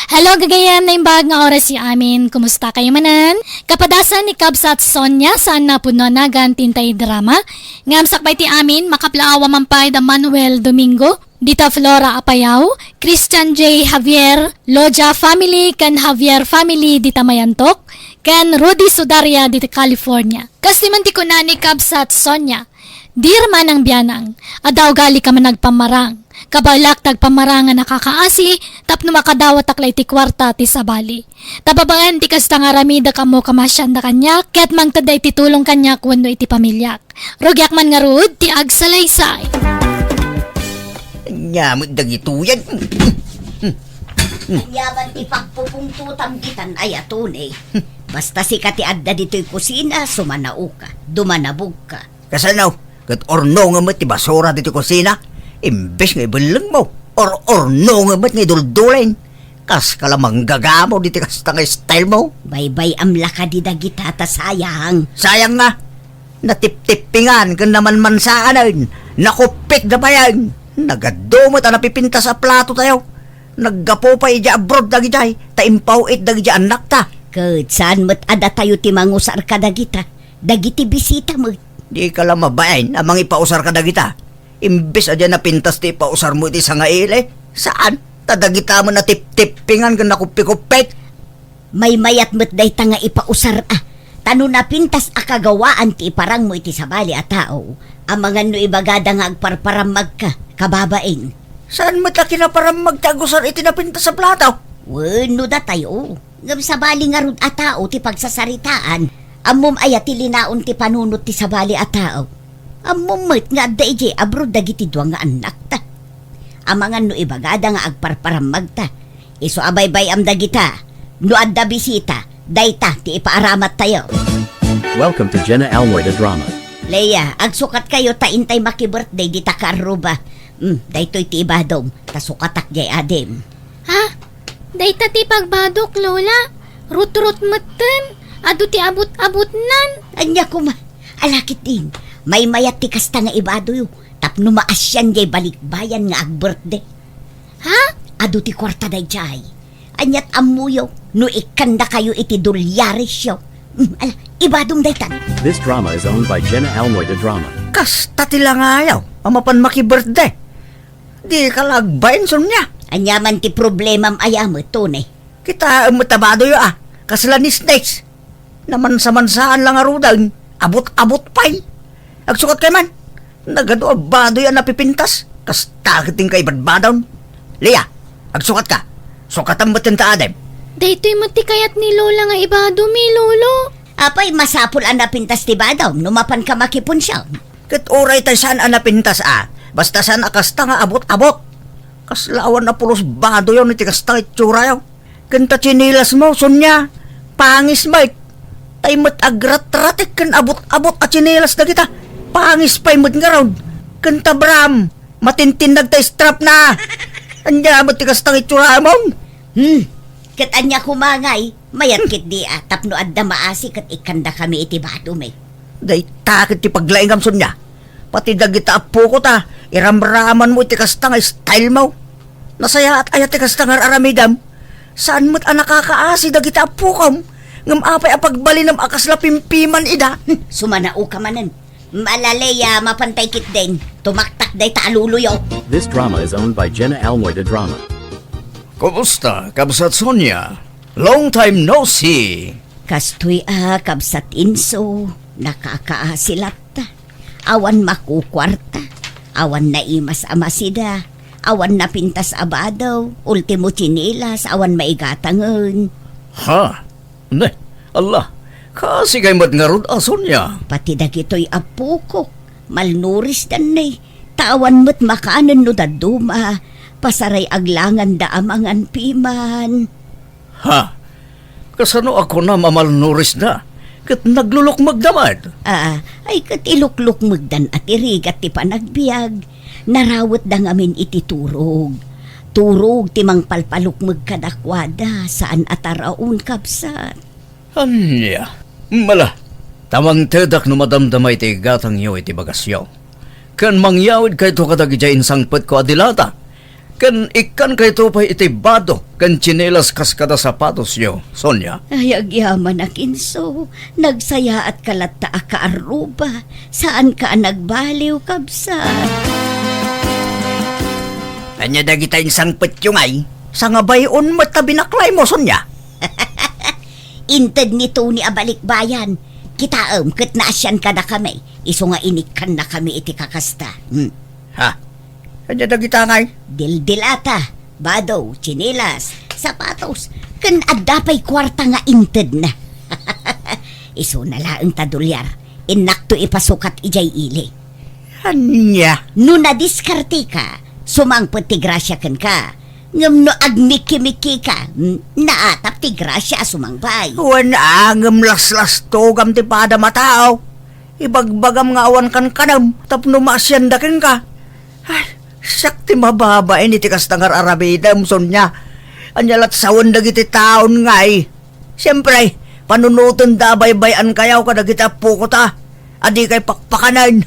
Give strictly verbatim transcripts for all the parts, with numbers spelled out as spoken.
Hello, gagayyem, naimbag nga oras ti amin. Kumusta kayo manen? Kapadasan ni Kabsat Sonia, saan na pudno a nagan ti intay drama. Ngem sakbay ti amin, makaplaawa man pay da Manuel Domingo, dita Flora Apayao, Christian J Javier, Loja family, ken Javier family, dita Mayantok, ken Rudy Sudaria, dita California. Kas ti man ti kuna ni Kabsat Sonia, Dear Manang Bianang, adda ugalika man agpammarang. Kabaelak ti agpammarang a nakakaasi tapno makadawatak la iti kuarta ti sabali. Ta babaen ti kasta nga aramidek, ammok a maasianda kaniak, ket mangted iti tulong kaniak wenno iti pamiliak. Rugiak man ngarud ti agsalaysay. Ania met dagitoyen? Ania man ti pagpupungtotam ditan, ay, a Tony? Basta sika ti adda ditoy kusina, sumanaoka, dumanabogka. Kasano? Ket urnongen met ti basura ditoy kusina? Imbes nga ibellengmo, ur-urnongen met nga iduldulin. Kaska la manggagamo ditoy kasta nga style mo. Baybay-am la kadi dagita ta sayang. Sayang nga. Natiptippingan ken namanmansaanen. Nakuppit da payen. Nagadu met a napipintas a plato tayo. Naggapu pay idiay abroad dagidiay, ta impaw-it dagidiay annakta. Ket saan met a datayo ti mangusar kadagita. Dagiti bisita met. Dika la mabain a mangipausar kadagita. Imbes a diay napintas ti ipausarmo iti sangaili, saan? Ta dagita met natiptippingan ken nakuppikuppit. Maymayat met dayta nga ipausar a. Ta no napintas a kagawaan ti iparangmo iti sabali a tao, amangan no ibagada nga agparparammagka, kababain. Saan met a kinaparammag ti agusar iti napintas a plato? Wenno datayo. Ngem sabali ngarud a tao ti pagsasaritaan, ammom aya ti linaon ti panunot ti sabali a tao? Ammom met nga adda idiay abroad dagiti dua nga annakta. Amangan no ibagada nga agparparammagta, isu a baybay-am dagita. No adda bisita, dayta ti ipaaramattayo. Welcome to Jenna Almoy the Drama. Leia, agsukatkayo ta intay maki-birthday dita karruba. Hmm, daytoy ti ibadom, ta sukatak diay adim. Ha? Dayta ti pagbadok, Lola? Rutrot metten? Adu ti abut-abutnan? Ania koma? Ala ketdin, maymayat ti kasta nga ibadoyo tapno maasian diay balikbayan nga agbirthday. Ha? Adu ti kuarta daydiay. Aniat ammoyo no ikkandakayo iti dolyaresyo? Hmm, ala, ibadom daytan. This drama is owned by Jenna Almoy the Drama. Kasta ti langayaw a mapan maki-birthday. Dika la agbain, Sonia. Ania man ti problemam aya met, Tony? Kitaem met a badoyo a, kasla nisnis. Namansa-mansaan la ngaruden, abut-abut pay. Agsukatkay man. Nagadu a badoy a napipintas. Kasta ket ti inka ibadbadon. Leia, agsukatka. Sukatam met ti adim. Daytoy met ti kayat ni Lola nga ibadomi, Lolo. Apay, masapul a napintas ti badom no mapanka makipunsiyon. Ket uray tay saan a napintas a, basta saan a kasta nga abut-abut. Kasla awan a pulos badoyo iti kasta nga itsuraya. Ken ta tsinelasmo, Sonia, pangis met. Tay met agratratek ken abut-abut a tsinelas dagita. Pangis pay met ngarud. Ken ta bram, matintinnag ta strapna. Ania met ti kasta nga itsuramon? Hmm, ket ania koma ngay? Mayat ketdi a, tapno adda maasi ket ikkandakami iti badomi. Dayta ket ti paglaingam, Sonia. Pati dagita appoko ta, iramramanmo iti kasta nga style mo. Nasayaat aya ti kasta nga ar-aramidem? Saan met a nakakaasi dagita appokom, ngem apay a pagbalinem a kasla pimpiman ida? Sumanaoka manen. Malaleya, mapantay ketdin. Tumaktak dayta a loloyo. This drama is owned by Jenna Almoy the Drama. Kumusta, Kabsat Sonia? Long time no see. Kastoy a, Kabsat Inso, nakakaasi latta. Awan makukuarta, awan naimas a masida, awan napintas a bado, ultimo tsinelas, awan maigatangen. Ha? Ne, Allah, kaasi kay met ngarud a Sonia. Pati dagitoy appokok, malnurisdan ne. Ta awan met makanen no dadduma, pasaray aglanganda a mangan piman. Ha? Kasano a kunam a malnurisda? Ket naglulukmegda met? Ah, ay ket iluklukmegdan a ti rigat ti panagbiag. Narawetda ngamin iti turog. Turog ti mangpalpalukmeg kadakuada, saan a taraon, kabsat. Ania? Mala, ta mangtedak no madamdama iti igatangyo iti bagasyo. Ken mangyawidkayto kadagidiay insangpetko a dilata. Ken ikkankayto pay iti bado ken tsinelas kas kada sapatosyo, Sonia. Ay, agyamanak, inso. Nagsayaatka latta a kaarruba. Saanka a nagbaliw, kabsat. Ania dagita insangpetyo ngay? Sangabay-on met ta binaklaymo, Sonia. Inted ni Tony a balikbayan. Kitaem ket naasian kadakami. Isu nga inikkannakami iti kakasta. Hmm. Ha? Ania dagita ngay? Dildilata, bado, tsinelas, sapatos, ken adda pay kuarta nga intedna. Isuna laeng ta dolyar, innakto ipasukat idiay ili. Ania? No nadiskarteka, sumangpet ti grasia kenka. Ngem no agmikimikika, mm, naatap ti grasia a sumangbay. Wen a, ngem laslastogam ti padam a tao. Ibagbagam nga awan kankanem tapno maasianda kenka. Ay, siak ti mababain iti kasta nga ar-aramidem, Sonia. Ania lat sawen dagiti taon ngay? Siempre, panunotenda a baybay-ankayo kadagiti appoko ta, a dikay pakpakanen.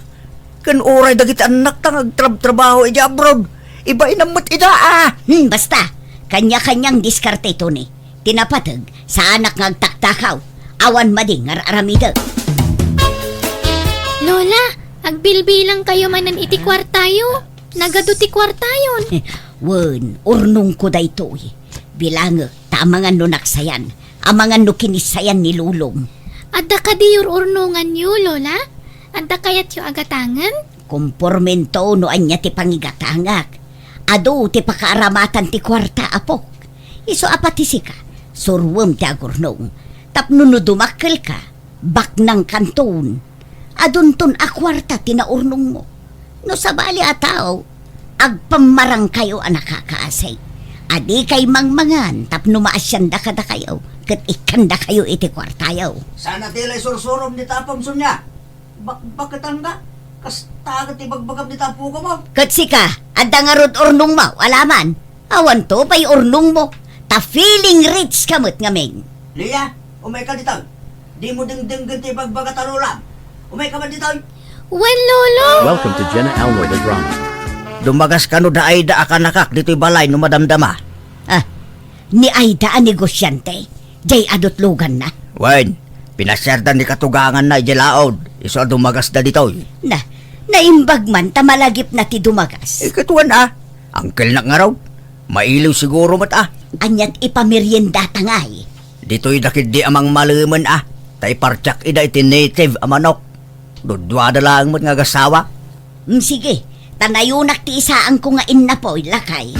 Ken uray dagiti annakta nga agtrabtrabaho idiay abroad, ibainam met ida, a. Hmm, basta, kanya-kanyang diskarte, Tony. Ti napateg, saanak nga agtaktakaw. Awan madi nga ar-aramidek. Lola, agbilbilangkayo manen iti kuartayo. Nagadu ti kuartayon. Wen, urnongko daytoy. Bilangek, ta amangan no naksayan, amangan no kinissayan ni lolom. Adda kadi ur-urnonganyo, Lola? Adda kayatyo a gatangen? Kompormento no ania ti pangigatangak. Adu ti pakaaramatan ti kuarta, apok. Isu a pati sika, suruem ti agurnong. Tapno no dumakkelka, baknangkanton. Adunton a kuarta ti naurnongmo. No sabali a tao, agpammarangkayo a nakakaasi. A dikay mangmangan tapno maasianda kadakayo, ket ikkandakayo iti kuartayo. Saan a ti lay sursurom ni tapom, Sonia? Bak-, baketanda? Kasta ket ti bagbagam dita apokam, a. Ket sika, adda ngarud urnongmo, alaman? Awanto pay urnongmo, ta feeling rich ka met ngamin. Lia, umayka ditoy. Dimo dengdenggen ti ibagbaga ta lolam. Umayka man ditoy. Wen, Lolo! Welcome to Jenna Almoy the Drama. Dumagas kano da Aida a kanakak ditoy balay no madamdama? Ah, ni Aida a negosiante? Jay adutloganna. Wen, pinasiarda ni katuganganna idiay laod, isu a dumagasda ditoy. Na, naimbag man ta malagipna ti dumagas. Eh, ket wen a, angkelnak ngarud. Mailiw siguro met a. Aniat ipameriendata ngay? Ditoy da ketdi a mangmalemen a, ta ipartiak ida iti native a manok. Duduada laeng met nga agasawa. Mm, sige, ta nayonak ti isaanko nga innapoy, lakay.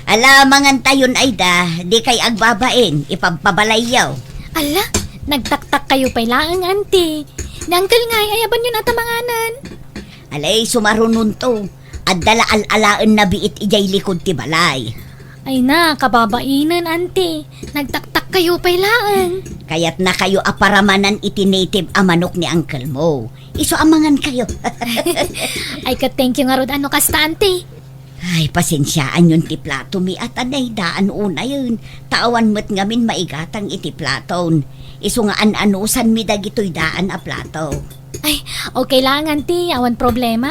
Ala, mangantayon, Aida, dikay agbabain, ipabpabalayyo. Ala, nagtaktakkayo pay laeng, Auntie. Ni Uncle ngay, ayabanyon a ta manganen. Alay, sumarunonto. Adda la al-alaenna biit idiay likod ti balay. Ay na, kababainen, Auntie. Nagtaktakkayo pay laeng. Kayatnakayo a paramanan iti native a manok ni uncle mo. Isu a mangankayo. Ay, ket thank you ngarud a no kasta, Auntie. Ay, pasensiaanyon ti platomi a ta naydaan unayen, ta awan met ngamin maigatang iti platon. Isu nga an-anusanmi dagitoy daan a plato. Ay, okay lang, Auntie. Awan problema.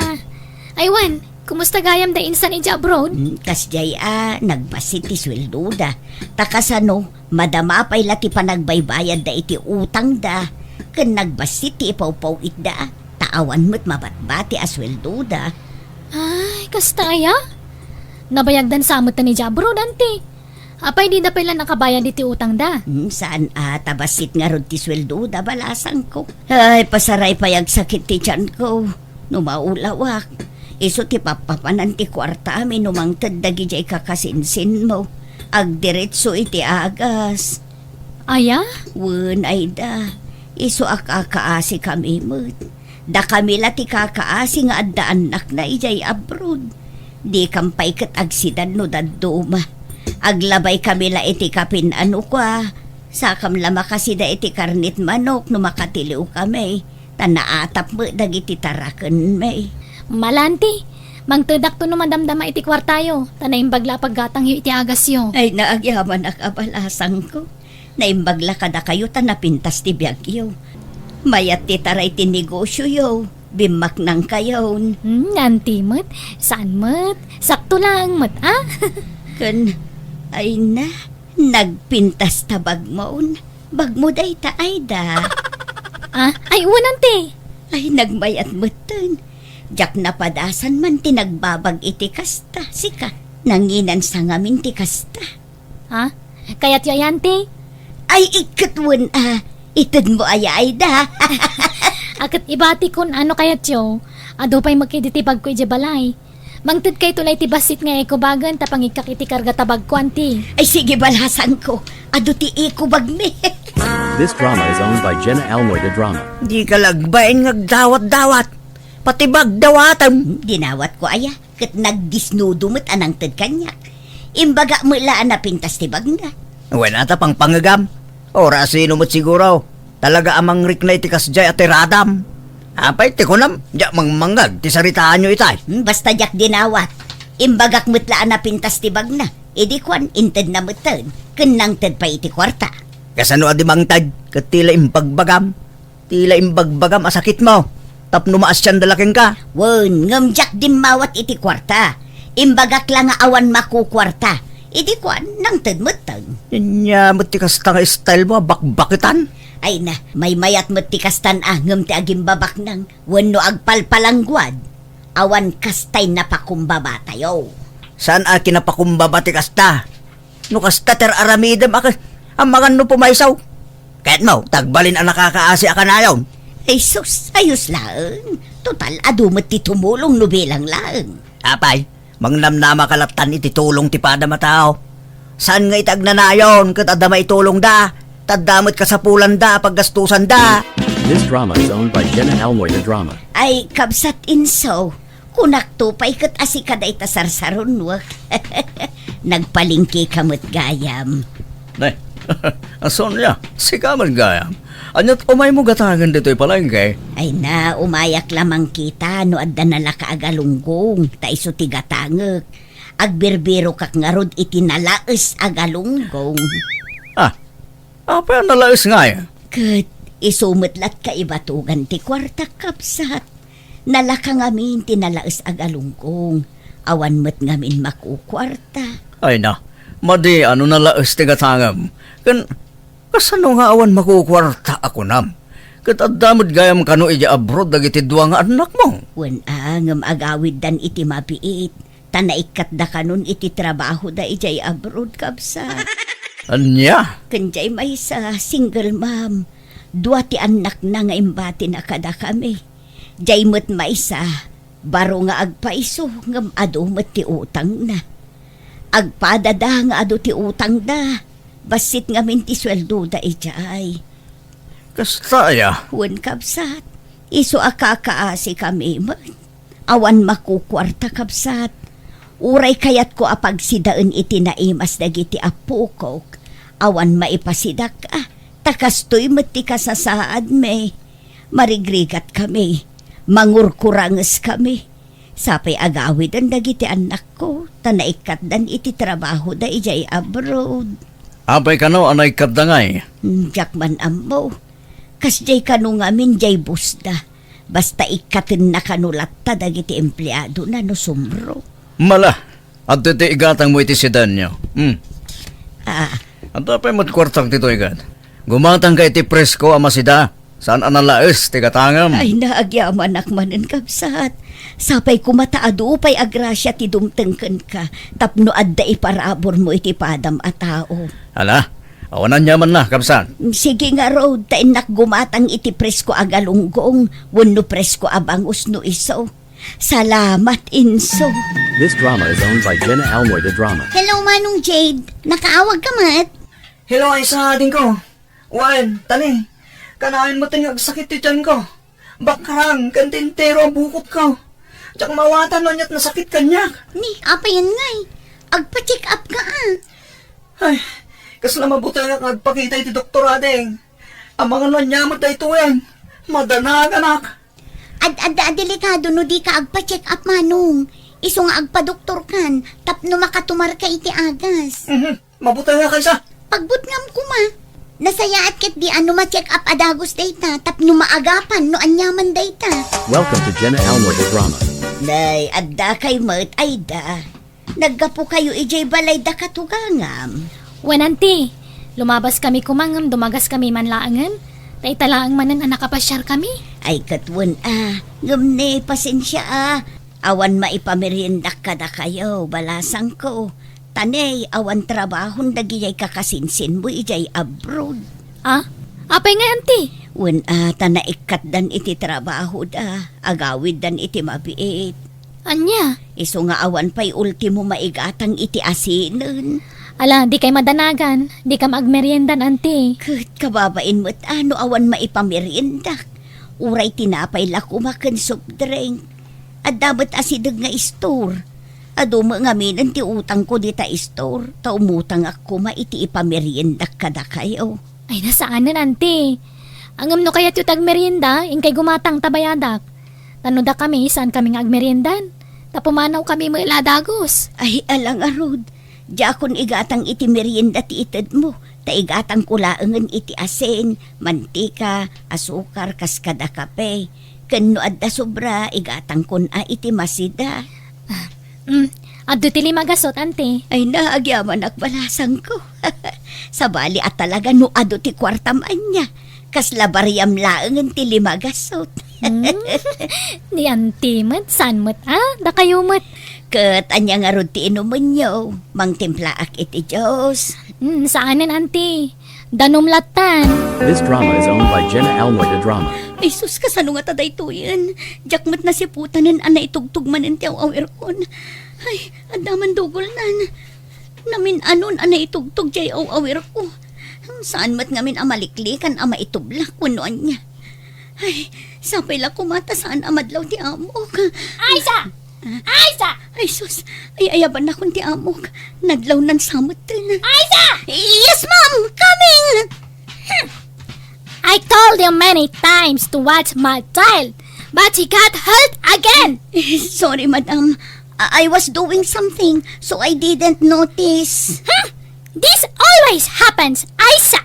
Ay, wen, kumusta gayam da insan idiay abroad? Hmm, kasdiay a, nagbassit ti sueldoda. Ta kasano, madama pay la ti panagbaybayadda iti utangda, ken nagbassit ti ipawpaw-itda, ta awan met mabatbati a sueldoda. Ay, kasta aya? Nabayagdan sa met idiay abroad, Auntie. Apay, dida pay la nakabayad iti utangda? Hmm, saan a, ta bassit ngarud ti sueldoda, balasangko. Ay, pasaray pay agsakit ti tianko. No maulawak, isu ti pappapanan ti kuartami no mangted dagidiay kakasinsinmo. Agdiretso iti agas. Aya? Wen, Aida, isu a kakaasikami met. Dakami la ti kakaasi nga adda annakna idiay abroad. Dikam pay ket agsidan no dadduma. Aglabaykami la iti kapin a nukua. Sakam la makasida iti karnit manok no makatiliwkami. Ta naatap met dagiti tarakenmi. Ala, Auntie, mangtedakto no madamdama iti kuartayo, ta naimbag la a paggatangyo iti agasyo. Ay, naagyamanak a balasangko. Naimbag la kadakayo ta napintas ti biagyo. Mayat ti taray ti negosioyo. Bimmaknangkayon. Hmm, Auntie met. Saan met? Sakto lang met, ah? Ken, ay na, nagpintas ta bagmon. Bagmo dayta, Aida. Ah, ay, wen, Auntie. Ay, nagmayat metten. Diak napadasan man ti nagbabag iti kasta. Sika, nanginansa ngamin ti kasta. Ha? Kayatyo aya, Auntie? Ay, iket wen, ah, itedmo aya, Aida. Aket ibatikon, ano kayatyo? Adu pay met iti bagko idiay balay. Mangtedkayto la iti bassit nga eco bagen ta pangikkak iti karga ta bagko, Auntie. Ay, sige, balasangko. Adu ti eco bagmi. This drama is owned by Jenna Almoy de Drama. Dika la agbain nga agdawat-dawat. Pati bag dawatem. Dinawatko aya, ket nagdisnudo met a nangted kaniak. Imbagak met la a napintas ti bagna. Wen, ata pangpangegam. Ora asino met siguro. Talaga a mangrikna iti kasdiay a tiradam. Apay, ti kunam, diak mangmangngeg ti saritaanyo itay. Hmm, basta diak dinawat. Imbagak met la a napintas ti bagna. Idi kuan, intedna metten, ken nangted pay iti kuarta. Kasano a di mangted, ket ti la imbagbagam? Ti la imbagbagam a sakitmo, tapno maasianda la kenka. Wen, ngem diak dimmawat iti kuarta. Imbagak la nga awan makukuarta. Idi kuan, nangted metten. Ania met ti kasta nga style mo a bakbaketan? Ay na, maymayat met ti kastan a ngem ti agimbabaknang wenno agpalpalangguad, awan kastay napakumbabatayo. Saan a kinapakumbaba ti kasta? No kasta ti ar-aramidem a kas-, amangan no pumayso. Kayatmo, ti agbalin a nakakaasi a kanayon. Ay sus, ayos laeng. Total, adu met ti tumulong no bilang laeng. Apay, mangnamnama ka lattan iti tulong ti padam a tao. Saan nga iti agnanayon ket adda maitulongda, ta adda met kasapulanda a paggastusanda. This drama is owned by Jenna Almoy de Drama. Ay, kabsat Inso, kunakto pay ket a sika dayta sarsarunwek. Nagpalengke ka met gayam. Nay, a Sonia, sika met gayam. Ania't umaymo gatangen ditoy palengke? Ay na, umayak la mangkita no adda nalaka a galunggong, ta isu ti gatangek. Agbirbirokak ngarud iti nalaes a galunggong. Ah, apay a nalaes ngay? Ket isu met lat kaibatugan ti kuarta, kabsat. Nalaka ngamin ti nalaes a galunggong. Awan met ngamin makukuarta. Ay na, madi a no nalaes ti gatangem. Ken kasano nga awan makukuarta a kunam? Ket adda met gayam kano idiay abroad dagiti dua nga annakmo? Wen a, ngem agawiddan iti mabiit. Ta naikkatda kanon iti trabahoda idiay abroad, kabsat. Ania? Ken diay maysa, single mom. Dua ti annakna nga imbatina kadakami. Diay met maysa, baro nga agpayso ngem adu met ti utangna. Agpadada nga adu ti utangda, bassit ngamin ti sueldoda idiay. Kasta aya? Wen, kabsat. Isu a kakaasikami met. Awan makukuarta, kabsat. Uray kayatko a pagsidaen iti naimas dagiti appokok, awan maipasidak a, ta kastoy met ti kasasaadmi. Marigrigatkami, mangurkurangeskami. Sapay agawiden dagiti annakko, ta naikkatdan iti trabahoda idiay abroad. Apay kano a naikkatda ngay? Hmm, diak man ammo. Kasdiay kano ngamin diay bossda. Basta ikkatenna kano latta dagiti empleadona no sumro. Mala, adtoy ti igatangmo iti sidaenyo. Hmm. Ah. Adda pay met kuartak ditoy ket. Gumatangka iti presko a masida. Saan a nalaes ti gatangem? Ay, naagyamanak manen, kabsat. Sapay koma ta adu pay a grasia ti dumteng kenka tapno adda iparaburmo iti padam a tao. Ala, awan aniamanna, kabsat. Sige ngarud, ta innak gumatang iti presko a galunggong wenno presko a bangus no isu. Salamat, Inso. This drama is owned by Jenna Almoy de Drama. Hello, Manong Jade. Nakaawag ka met? Hello, Aisa, adingko. Wen, tani, kanayon met nga agsakit ti tiyanko. Bakrang, ken ti entero a bukotko. Diak maawatan no ania't nasakit kaniak. Ni, apayen ngay? Agpa-check up ka, ah. Ay, kasla mabutengak nga agpakita iti doktor, ading. Amangan no ania met daytoyen. Madanaganak. Ad-adda a delikado no dika agpa-check up, Manong. Isu nga agpadoktorkan tapno makatumarka iti agas. Mhm. Mabutengak, Aisa. Pagbutngam koma. Nasayaat ketdi a no ma-check up a dagus dayta tapno maagapan no aniaman dayta. Welcome to Jenna Almoy the Drama. Nay, adda kay met, ay da. Naggapu kayo idiay balay da katugangam. Wen, anti. Lumabas kami koma ngem dumagas kami man laengen. Ta ita laeng manen a nakapasiar kami. Ay, ket wen a. Ngem ne, pasensia a. Awan maipameriendak kadakayo, balasangko. Ta ne, awan trabahon dagijay kakasinsinmo idiay abroad. Ah? Apay ngay, anti? Wen a, ta naikkatdan iti trabahoda, agawiddan iti mabiit. Ania? Isu nga awan pay ultimo maigatang iti asinen. Ala, dikay madanagan, dikam agmeriendan, anti. Ket kababain met a no awan maipameriendak. Uray tinapay la koma ken soft drink. Adda met asideg nga istor. Adu met ngaminen ti utangko dita istor, ta umutangak koma iti ipameriendak kadakayo. Ay, nasaanen, anti. Ngem no kayatyo ti agmerienda, inkay gumatang ta bayadak. Ta no dakami, saankami nga agmeriendan. Ta pumanaw kami met la dagus. Ay, ala ngarud. Diakon igatang iti merienda ti itedmo. Ta igatangko laengen iti asin, mantika, asukar, kas kada kape. Ken no adda sobra, igatangkon a iti masida. Ah, mm, adda ti lima gasot, anti. Ay na, agyamanak, balasangko. Sabali a talaga no adu ti kuartam ania. Kasla bariam laengen ti lima gasot. Hmm? Ni anti met, saan met, ah? Dakayo met. Ket ania ngarud ti inumenyo? Mangtimplaak iti juice. Hmm, saanen, anti. Danum lattan. This drama is owned by Jenna Almoy the Drama. Ay sus, kasano ngata daytoyen? Diak met nasiputanen a naitugtog manen ti aw-awirkon. Ay, adda man dugolnan. Namin-anon a naitugtog diay aw-awirko. Saan met ngamin a maliklikan a maitublak wenno ania. Ay, sapay la koma ta saan a madlaw ti amok. Aisa! Aisa! Ay sus, ay ayabannakon ti amok. Nadlawnan sa metten. Aisa! Yes, ma'am! Coming! Hmm. I told you many times to watch my child, but she got hurt again. Sorry, madam. I I was doing something, so I didn't notice. Hmm? This always happens, Aisa.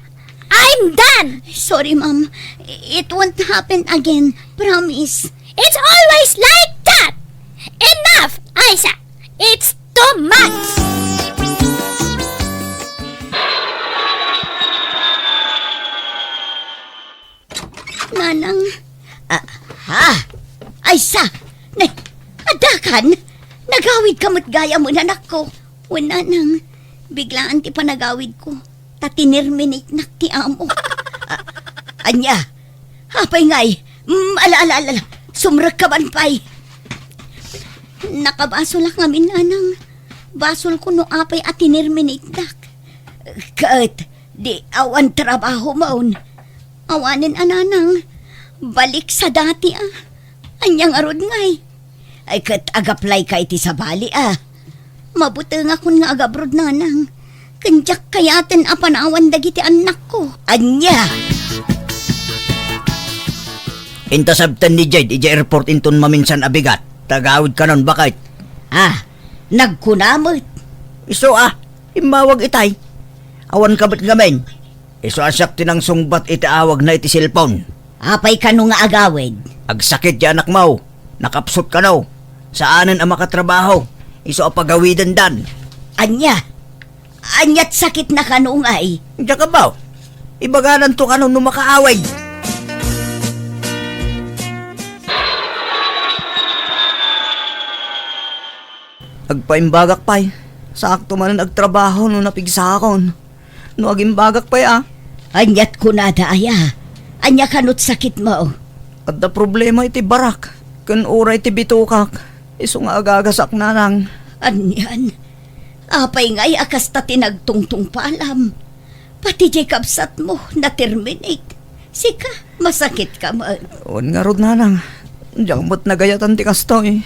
I'm done. Sorry, ma'am. It won't happen again. Promise. It's always like that. Enough, Aisa. It's too much. Nanang. Ah, ha? Aisa! Ne, addakan? Nagawidka met gayam, anakko. Wen, nanang, biglaan ti panagawidko. Ta tinerminatenak ti amo. Ah, ania? Apay ngay? Mm, ala, ala, ala, ala. Sumrekka man pay. Nakabasolak ngamin, nanang. Basolko no apay a tinerminatedak. Ket, di awan trabahomon. Awanen a, nanang. Balik sa dati a. Ania ngarud ngay? Ay, ket agaplayka iti sabali a. Mabutengakon nga agabrod, nanang. Ken diak kayaten a panawan dagiti annakko. Ania? Inta sabten ni Jade idiay airport inton maminsan a bigat. Tagawid kanon, baket. Ah, nagkuna met. Isu a, immawag itay. Awan ka met ngamin. Isu a siak ti nangsungbat iti awagna iti cellphone. Apay kano nga agawid? Agsakit ti anakmo. Nakapsut kano. Saanen a makatrabaho. Isu a pagawidendan. Ania? Aniat sakitna kano ngay? Diak a baw. Ibagananto kano no makaawid. Agpaimbagak pay. Saakto manen agtrabaho no napigsakon. No agimbagak pay a. Aniat kunada aya? Ania kanot sakitmo? Adda problema iti barak ken uray ti bitukak. Isu nga agagasak, nanang. Anian? Apay ngay a kasta ti nagtungtungpalam? Pati diay kabsatmo, na-terminate. Sika, masakitka met. Wen ngarud, nanang. Diak met nagayatan ti kastoy.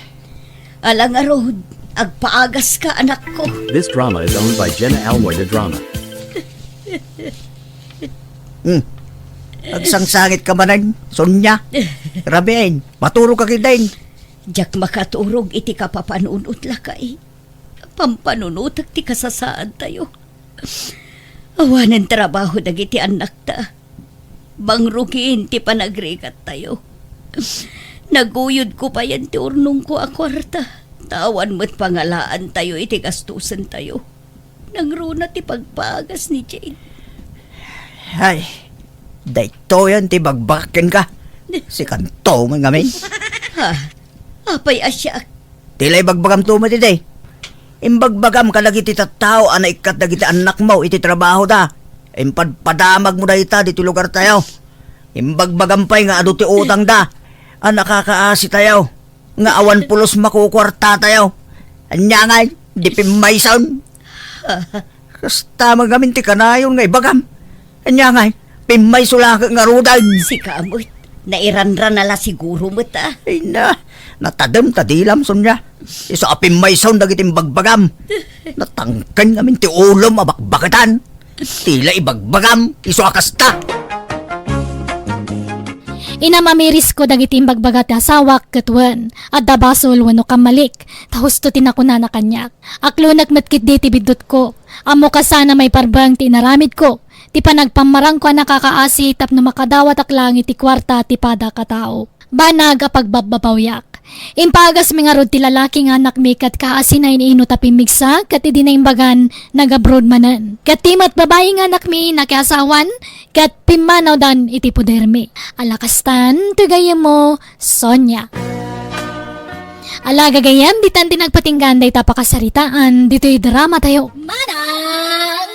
Ala ngarud, agpaagaska, anakko. This drama is owned by Jenna Almoy the Drama. Hmm. Agsangsangitka manen, Sonia. Rabiin, maturogka ketdin. Diak makaturog iti kapapanunot, lakay. Pampanunotek ti kasasaadtayo. Awanen trabaho dagiti annakta. Bangrugiin ti panagrigattayo. Naguyodko payen ti urnongko a kuarta, ta awan met pangalaantayo iti gastosentayo. Nangruna ti pagpagas ni Jane. Ay, daytoyen ti bagbagak kenka. Sikanto man ngamin. Ha? Apay a siak? Ti la ibagbagamto met idi. Imbagbagam kadagiti tattao a naikkat dagiti annakmo iti trabahoda. Impadpadamagmo dayta ditoy lugartayo. Imbagbagam pay nga adu ti utangda a nakakaasitayo, nga awan pulos makukuartatayo. Ania ngay, di pimmayson? Kasta man ngamin ti kanayon nga ibagam. Ania ngay, pimmayso la ngaruden. Sika met, nairanran a la siguro met, a. Ay na, natadem ta dilam, Sonia. Isu a pimmayson dagiti imbagbagam. Natangken ngamin ti ulom a bakbaketan. Ti la ibagbagam, isu a kasta. Inamamirisko dagiti imbagbaga ti asawak ket wen, adda basol wenno kammalik, ta husto ti nakunana kaniak. Aklonek met ketdi ti biddutko. Ammok a saan a maiparbeng ti inaramidko, ti panagpammarangko a nakakaasi tapno makadawatak laeng iti kuarta ti padak a tao. Banag a pagbabbabawiak. Impagasmi ngarud ti lalaki nga anakmi ket kaasina in-ino ta pimmigsa ket idi naimbagan, nag-abroad manen. Ket ti met babai nga anakmi nakiasawan ket pimmanawdan iti podermi. Ala kastan, ti gayyemmo, Sonia. Ala gagayyem, ditan ti nagpatinggan dayta pakasaritaan ditoy drama tayo. Manang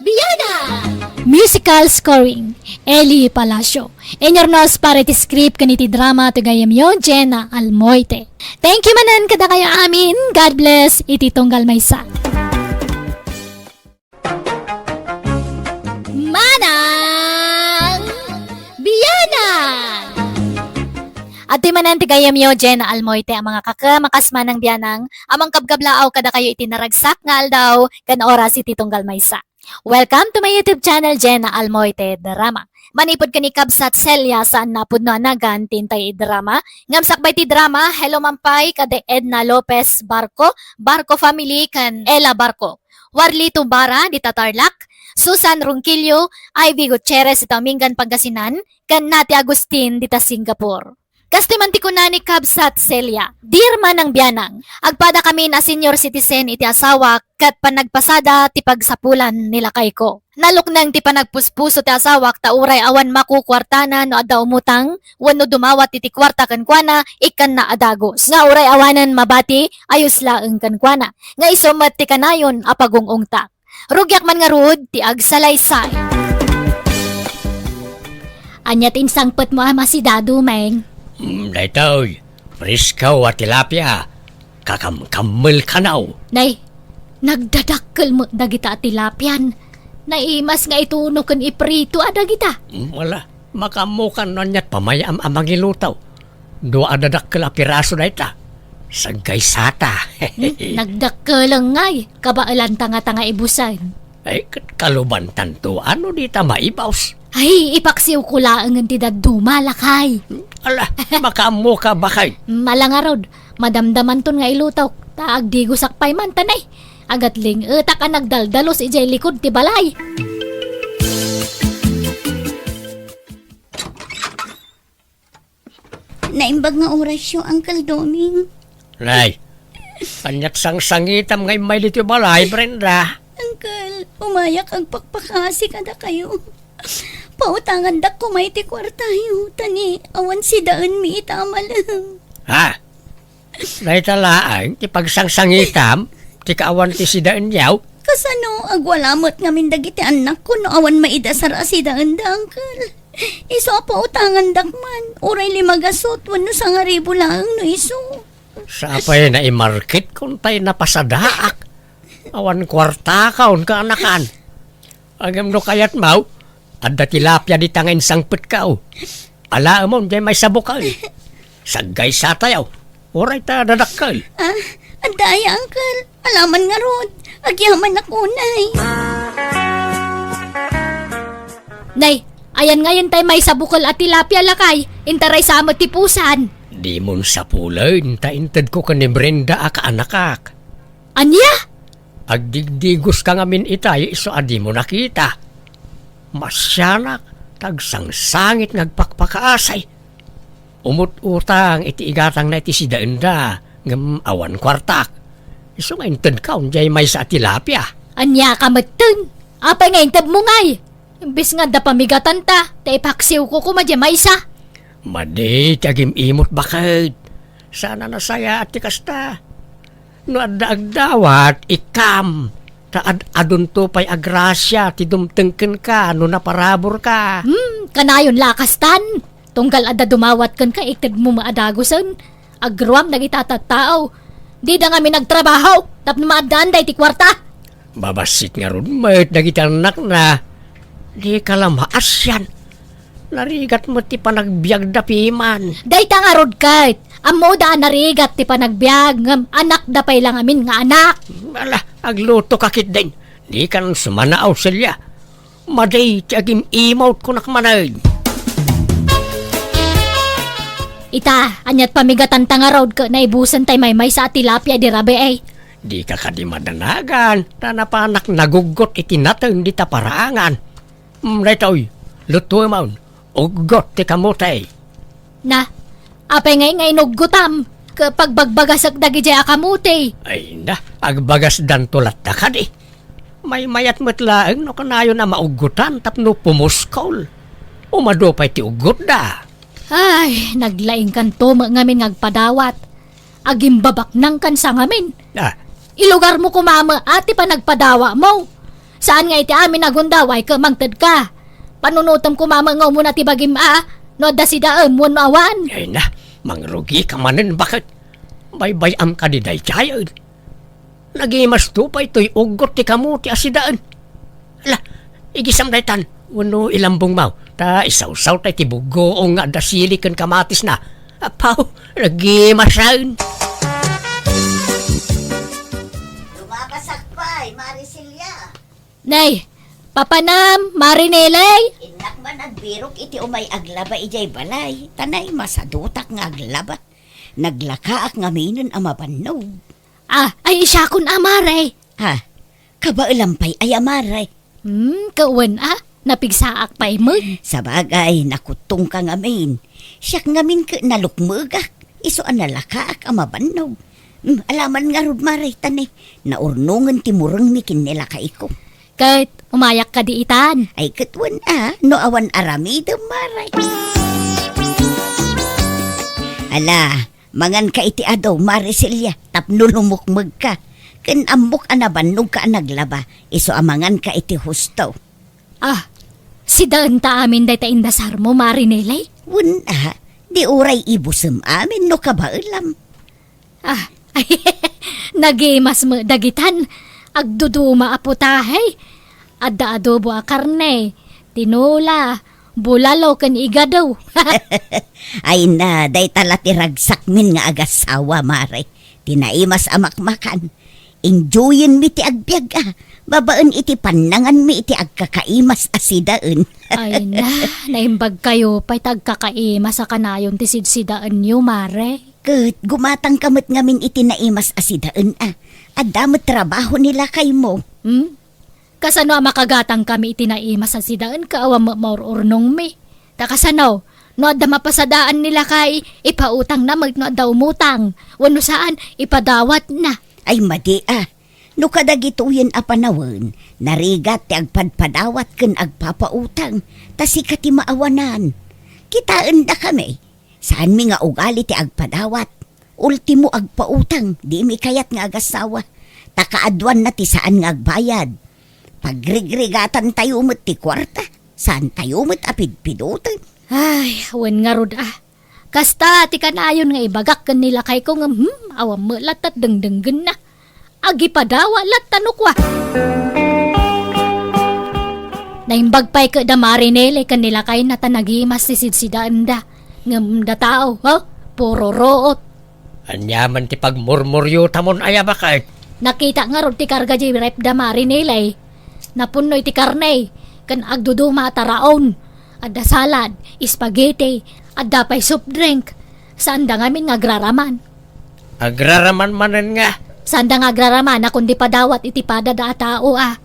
Biana! Musical scoring, Eli Palacio. Inurnos para iti script ken iti drama ti gayyemyo, Jenna Almoite. Thank you manen kadakayo amin. God bless iti tunggal maysa. Manang Biana! Adtoy manen ti gayyemyo, Jenna Almoite, a mga kakem, a kas Manang Bianang, a mangkabkablaaw kadakayo iti naragsak nga aldaw ken oras iti tunggal maysa. Welcome to my YouTube channel, Jenna Almoite Drama. Manipud ken ni Kabsat Celia, saan a pudno a nagan ti intay idrama. Ngem sakbay ti drama, hello man pay kada Edna Lopez Barco, Barco family, ken Ella Barco, Warlito Bara, dita Tarlac, Susan Ronquillo, Ivy Gutierrez, dita Mingan, Pangasinan, ken Nati Agustin, dita Singapore. Kastoy man ti kuna ni Kabsat Celia, "Dear Manang Bianang, agpadakamin a senior citizen iti asawak ket panagpasada ti pagsapulan ni lakayko. Nalukneng ti panagpuspuso ti asawak ta uray awan makukuartana no adda umutang wenno dumawat iti kuarta kenkuana, ikkanna a dagus. Nga uray awanen mabati, ayos laeng kenkuana. Nga isu met ti kanayon a pagung-ungta. Rugiak man ngarud ti agsalaysay." Ania ti insangpetmo a masidadu, Meng? Mm, daytoy, presko a tilapia. Kakamkammel kano. Nay, nagdadakkel met dagita a tilapian. Naimas nga ituno ken iprito a dagita. Mm, wala. Makaammokan no aniat pamayam a mangiluto. Dua a dadakkel a piraso dayta. Saggaysata. Hmm, nagdakkel ngay, kabaelanta ngata nga ibusen. Ay, ket kalubantanto, ano dita maibus? Ay, ipaksiwko laengen ti dadduma, lakay. Ala, makaammoka, bakay. Ala ngarud, madamdamanton nga ilutok, ta agdigusak pay man, tanay. Agatling-etak a nagdaldalus idiay likud ti balay. Naimbag nga orasyo, Uncle Doming. Nay, aniat sangsangitam nga immay ditoy balay, Brenda? Uncle, umayak agpakpakasi kadakayo. Pautangandak koma iti kuartayo, ta ni awan sidaenmi ita a malem. Ha? Dayta laeng ti pagsangsangitam, ti kaawan ti sidaenyo? Kasano, agwala met ngamin dagiti annakko no awan maidasar a sidaenda, Uncle? Isu a pautangandak man, uray lima gasut wenno sangaribu laeng no isu. Sapay naimarketkon tay napasadaak. Awan kuartakon kaanakan. Ngem no kayatmo, adda tilapia dita nga insangpetko. Alaemon diay maysa bukel. Saggaysatayo. Uray ta dadakkel. Ah, adda aya, Uncle? Alaman ngarud. Agyamanak unay. Nay, ayan ngayon tay maysa bukel a tilapia, lakay. Intaray sa met ti pusan. Dimon sapulen ta intedko ken ni Brenda a kaanakak. Ania? Agdigdigoska ngamin itay isu a dimo nakita. Maasianak ta agsangsangit nga agpakpakaasi. Umut-utang iti igatangna iti sidaenda, ngem awan kuartak. Isu nga intedko diay maysa a tilapia. Ania ka metten? Apay nga intedmo ngay? Imbes nga adda pamigatanta, ta ipaksiwko koma diay maysa. Madi ti agim-imot, baket. Saan a nasayaat ti kasta. No adda agdawat, ikkam. Ta ad-adunto pay a grasia ti dumteng kenka no naparaburka. Hmm, kanayon la a kastan. Tunggal adda dumawat kenka, itedmo met a dagusen. Agruam dagita tattao. Dida ngamin agtrabaho tapno maaddaanda iti kuarta. Babassit ngarud met dagiti annakna. Dika la maasian. Narigat met ti panagbiagda piman. Dayta ngarud ket, ammoda a narigat ti panagbiag, ngem anakda pay la ngamin nga anak. Ala, aglutoka ketdin. Dikan sumanao, Celia. Madi ti agim-imot, kunak manen. Ita, aniat pamigatanta ngarud ket naibusen tay maymaysa a tilapia idi rabii? Dika kadi madanagan, ta napanak naguggot iti nateng dita paraangan. Mm, daytoy, lutuemon, uggot ti kamote. Na, apay ngay nga inuggotam? Ket pagbagbagasek dagidiay a kamote. Ay na, agbagasdanto latta kadi. Maymayat met laeng no kanayon a mauggotan tapno pumuskol. Umadu pay ti uggotda. Ay, naglaingkanto met ngamin nga agpadawat. Agimbabaknangkan sa ngamin. Ah. Ilugarmo koma met ti panagpadawatmo. Saan nga iti amin a gundaway ket mangtedka. Panunotem koma met nga umuna ti bagim a, no adda sidaem wenno awan. Ay na, mangrugika manen, baket. Baybay-am kadi daydiay. Nagimasto pay toy uggot ti kamote a sidaen. Ala, igisam daytan, wenno ilambongmo, ta isawsawta iti buggoong nga adda sili ken kamatisna. Apaw, nagimasen. Lumabasak pay, Mari Celia. Nay, papanam, Mari Neley? Innak man agbirok iti umay aglaba idiay balay, ta naimasadutak nga aglaba. Naglakaak ngaminen a mabannog. Ah, ay, siakon a, Mare. Ha? Kabaelam pay aya, Mare? Hmm, kawen a, napigsaak pay met. Sabagay, nakuttongka ngamin. Siak ngamin ket nalukmegak, isu a nalakaak a mabannog. Hmm, alaman ngarud, Mare, ta ne, naurnongen ti murengmi ken ni lakayko. Ket umayak kadi itan? Ay, ket wen a, no awan aramidem, Mare. Ala, manganka iti adu, Mare Celia, tapno lumukmegka. Ken ammok a nabannogka a naglaba, isu a manganka iti husto. Ah, sidaenta amin dayta indasarmo, Mare Neley? Wen a, di uray ibusem amin no kabaelam. Ah, nagimas met dagitan. Agduduma a putahe. Adda adobo a karne, tinola, bulalo ken igado. Ay na, dayta la ti ragsakmin nga agassawa, Mare. Ti naimas a makmakan. Enjoyenmi ti agbiag a, babaen iti pannanganmi iti agkakaimas a sidaen. Ay na, naimbagkayo pay ta agkakaimas a kanayon ti sidsidaenyo, Mare. Ket gumatangka met ngamin iti naimas a sidaen a. Adda met trabaho ni lakaymo. Hmm? Kasano a makagatangkami iti naimas a sidaen ket awan met maur-urnongmi? Ta kasano, no adda mapasadaan ni lakay, ipautangna met no adda umutang, wenno saan, ipadawatna. Ay madi a. No kadagitoyen a panawen, narigat ti agpadpadawat ken agpapautang, ta sika ti maawanan. Kitaendakami. Saanmi nga ugali ti agpadawat. Ultimo, agpautang, dimi kayat nga agassawa. Ta kaaduanna ti saan nga agbayad. Pagrigrigatantayo met ti kuarta. Saantayo met a pidpidoten. Ay, wen ngarud a. Kasta ti kanayon nga ibagak ken ni lakayko ngem, hmm, awan met latta dengdenggenna. Agipadawat latta no kua. Naimbag pay ket da Mari Neley ken ni lakayna ta nagimas ti sidsidaenda. Ngem da tao, ha? Puro ruot. Ania man ti pagmurmuryotamon aya, baket? Nakita ngarud ti karga di ref da Mari Neley. Napunno iti karne, ken agduduma a taraon. Adda salad, spaghetti, adda pay soft drink. Saanda ngamin nga agraraman. Agraraman manen nga? Saanda nga agraraman a kundi padawat iti pada da a tao a.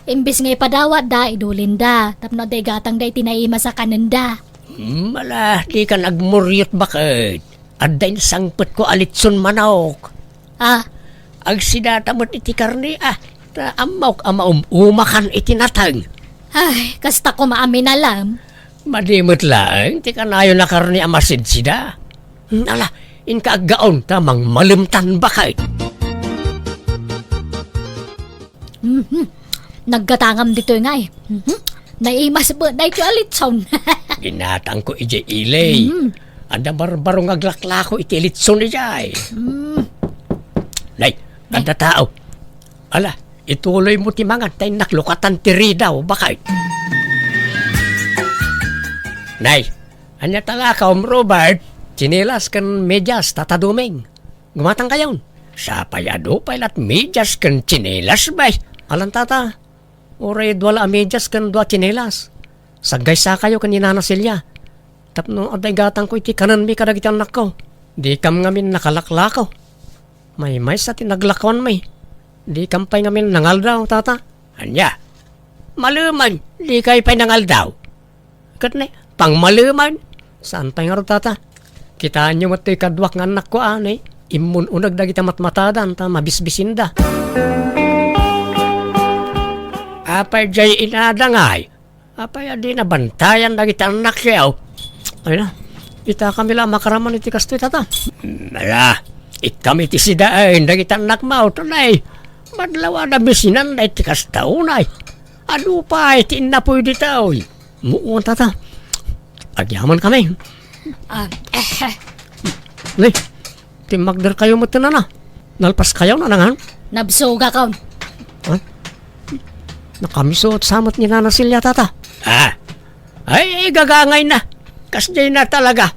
Imbes nga ipadawatda, idulinda, tapno adda igatangda iti naimas a kanenda. Hmm, ala, dikan agmuriot baket. Adda insangpetko a litson manok. Ah? Agsidata met iti karne, ah, ta ammok a maum-umakan iti nateng. Ay, kasta koma a minalam. Madi met laeng ti kanayon a karne a masidsida. Hmm, ala, inka aggaon ta mangmalemtan baket. Mhm. Naggatangam ditoy ngay. Mhm. Naimas met daytoy a litson. Ginatangko idiay ili. Mm. Adda barbaro nga aglaklako iti litson idiay. Mm. Nay, adda tao. Ala, ituloy mo ti mangan ta innak lukatan ti ridaw, baket. Nay, ania ta lakaw, Robert? Tsinelas ken medias, Tata Doming. Gumatang kayon. Sapay adu pay lat medias ken tsinelas, bay. Alan, Tata. Uray dua la a medias ken dua a tsinelas. Saggaysa kayo ken ni Nana Celia. Tapno adda igatangko iti kanenmi kadagiti annakko. Dikam ngamin nakalaklako. Maymaysa ti naglakuanmi. Dikam pay ngamin nangaldaw, Tata. Ania? Malemen, dikay pay nangaldaw. Ket ne, pangmalemen. Saan pay ngarud, Tata? Kitaenyo met toy kaduak nga annakko a, ne, immun-uneg dagiti matmatadan ta mabisbisinda. Apay diay inada ngay? Apay a di nabantayan dagiti annakyo? Ay na, itakami la a makaraman iti kastoy, Tata. Ala, ikkam iti sidaen dagiti annakmo, tunay. Madlaw a nabisinanda iti kasta unay. Adu pay ti innapuy ditoy. Muon, Tata. Agyamankami. Ah, eh, eh. Nay, timmagderkayo met, Nana. Nalpaskayo, Nana, ngan? Nabsogakon. Ha? Nakamiso sa met ni Nana Celia, Tata. Ah. Ay, gagangayna. Kasdiay na talaga.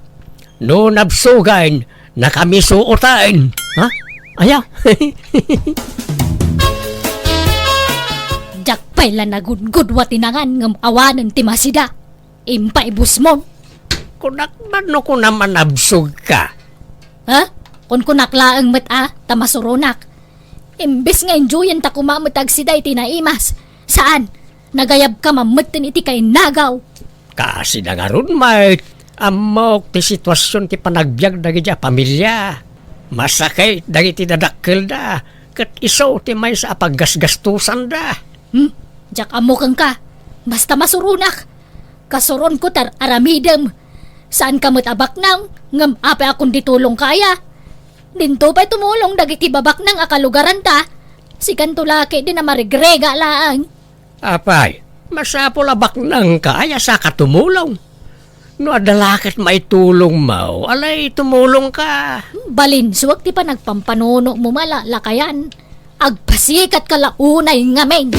No nabsogan, nakamiso utaen. Ha? Aya? Diak pay la nagudgudua ti nangan ngem awanen ti masida. Impaibusmon. Kunak man no kunam a nabsogka. Ha? Kunkunak laeng met a, ta masuronak. Imbes nga enjoyen ta koma met agsida iti naimas. Saan? Nagayabka mammetten iti kainagaw. Kasida ngarud met, ammok ti situasion ti panagbiag dagiti a pamilia. Masakit dagiti dadakkelda, ket isu ti maysa a paggasgastosanda. Hmm? Diak ammo kenka. Basta masuronak. Kasuronko ti ar-aramidem. Saanka met a baknang, ngem apay a kundi tulongka aya? Dinto pay tumulong dagiti babaknang a kalugaranta. Sikanto la ketdi a marigrega laeng. Apay, masapul a baknangka aya saka tumulong. No adda la ket maitulongmo, alay tumulongka. Balinsuak ti panagpampanunotmo a lakayan. Agpasikatka la unay ngamin.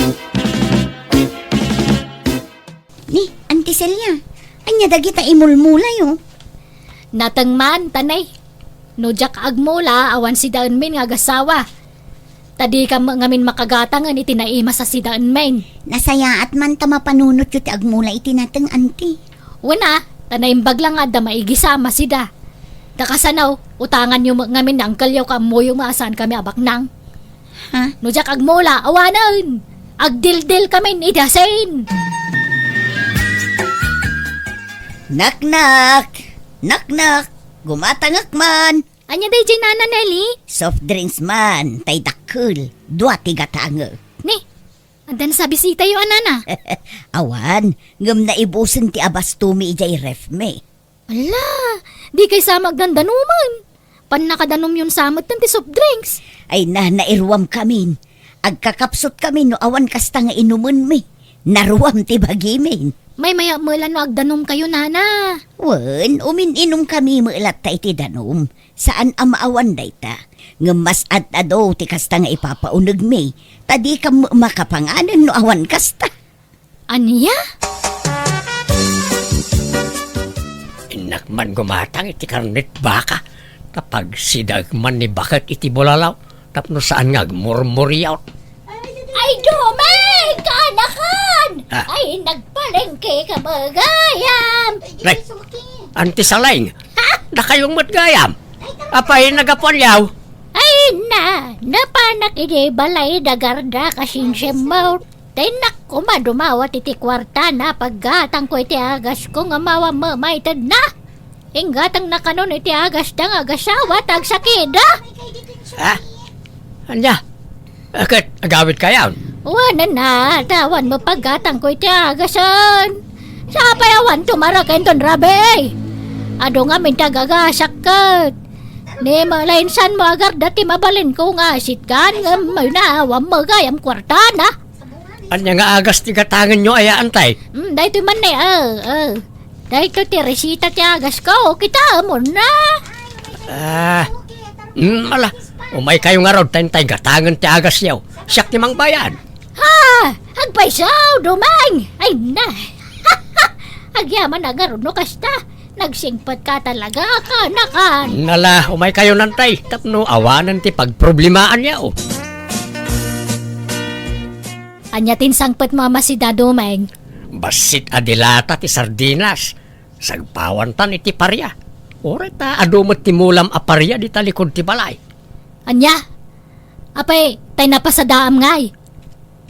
Ni, Auntie Celia, ania dagita imulmulayo? Nateng man, tanay. No diak agmula, awan sidaenmin nga agasawa. Ta dikam ngamin makagatangen iti naimas a sidaenmin. Nasayaat man ta mapanunotyo ti agmula iti nateng, Auntie. Wen a, ta naimbag la nga adda maigisam a sida. Ta kasano, utanganyo met ngamin ni angkelyo ken ammoyo nga saankami a baknang. Ha? No diak agmula, awanen! Agdildilkamin iti asin! Naknak! Naknak! Gumatangek man! Ania daydiay, Nana Nelly? Soft drinks man, tay dakkel. Dua ti gatangek. Ni, adda sa bisitayo a nana? Awan, ngem naibusen ti abastomi idiay refmi. Ala, dikay sa met agdandanomen. Pannakadanomyon sa met ti soft drinks. Ay na, nairuamkamin. Agkakapsutkamin no awan kasta nga inumenmi. Naruam ti bagimin. Maymayat met la no agdanomkayo, Nana. Wen, umin-inumkami met latta iti danom. Saan a maawan dayta. Ngem mas ad-adu ti kasta nga ipapaunegmi. Ta dikam makapanganen no awan kasta. Ania? Innak man gumatang iti karnet baka, ta pagsidaek man ni baket iti bulalaw, tapno saan nga agmurmuriaw. Ay, Doming! Kaanakan! Ah. Ay, nagpalengke ka ba, gayam? Nay, Auntie Saleng, ha? Dakayo met gayam. Apay, nagapuan yaw? Ay, na, napanak idi balay da garda kasinsiam mo. Daynak koma dumawat iti kuartana, paggatangko iti agasko nga awan mamaytedna. Inggatangna kanon iti agasda nga agasawa ta agsakida. Ha? Ania? Ket agawidkayon? Wen a, ta awan met paggatangko iti agasen. Sapay awan tumarakenton rabii. Adu ngamin ti agagasak ket. Ni malayinsanmo agarda ti mabalinko nga asitgan, ngem mayna, awan met gayam kuartana. Ania nga agas ti gatangenyo aya, Antay? Hmm, daytoy man ne, ah, ah. Daytoy ti resita ti agasko, kitaemon na. Ah, hmm, ala, umaykayo ngarud, ta intay gatangen ti agasyo. Siak ti mangbayad. Ha? Agpayso, Dumeng! Ay na! Agyaman a ngarud no kasta. Nagsingpet ka talaga, kanakan. Nala, umaykayo, Antay, tapno awanen ti pagproblemaanyo. Ania ti insangpetmo a masida, Dumeng? Bassit a dilata ti sardinas. Sagpawantan iti paria. Uray ta adu met ti mulam a paria dita likud ti balay. Ania? Apay, tay napasadaam ngay?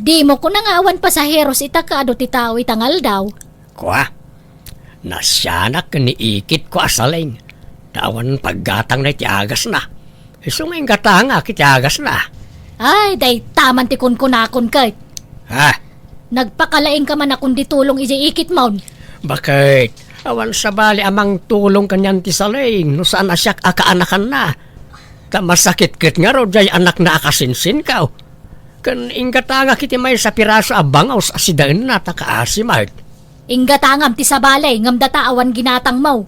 Dimo kuna nga awan pasaheros ita ket adu ti tao ita nga aldaw? Kua, nasianak ken ni ikitko a Saleng, ta awan paggatangna iti agasna. Isu nga inggatangak iti agasna. Ay, dayta man ti kunkunakon ket. Ha? Nagpakalaingka man a kundi tulong idiay ikitmon. Baket, awan sabali a mangtulong kanian ti Saleng no saan a siak a kaanakanna. Ta masakit ket ngarud diay anakna a kasinsinko. Ken inggatangak iti maysa a piraso a bangaws a sidaenna ta kaasi met. Inggatangam ti sabali, ngem data awan ginatangmo.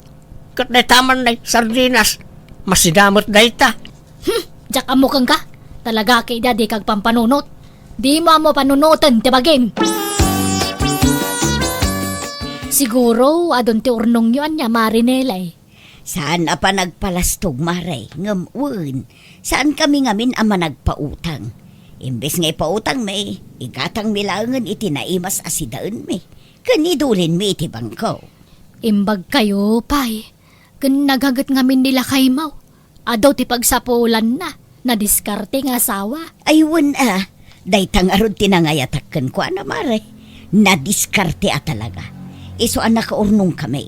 Ket dayta man, nay, sardinas. Masida met dayta. Hmm, diak ammo kenka. Talaga ket dika agpampanunot. Dimo ammo panunoten ti bagim. Siguro, adun ti urnongyo ania, Mare Nelay. Saan a panagpalastog, Mare, ngem wen, saankami ngamin a managpautang. Imbes nga ipautangmi, igatangmi laengen iti naimas a sidaenmi, ken idulinmi iti bangko. Imbagkayo pay, ken nagaget ngamin ni lakaymo. Adu ti pagsapulanna, nadiskarte nga asawa. Ay, wen a, dayta ngarud ti nangayatak kenkuana, Mare. Nadiskarte a talaga. Isu a nakaurnongkami.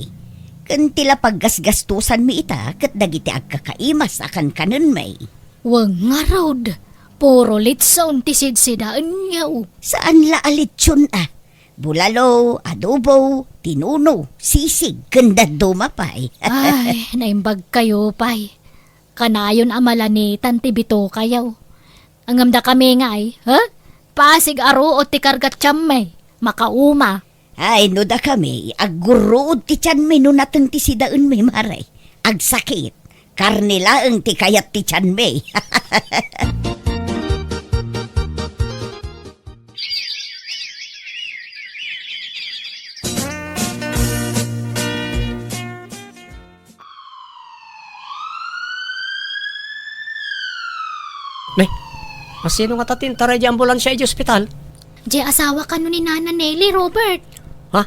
Ken ti la paggasgastosanmi ita ket dagiti agkakaimas a kankanenmi. Wen ngarud, puro litson ti sidsidaenyo. Saan la a litson a. Bulalo, adobo, tinuno, sisig, ken dadduma pay. Ay, naimbagkayo pay. Kanayon a malanitan ti bitokayo. Ngem dakami ngay, ha? Pasig a ruot ti karga ti tianmi. Makauma. Ay, no dakami, aggurruod ti tianmi no nateng ti sidaenmi, Mare. Agsakit. Karne laeng ti kayat ti tianmi. Nay, asino ngata ti intaray di ambulansia idiay ospital? Diay asawa kano ni Nana Nelly, Robert. Ha?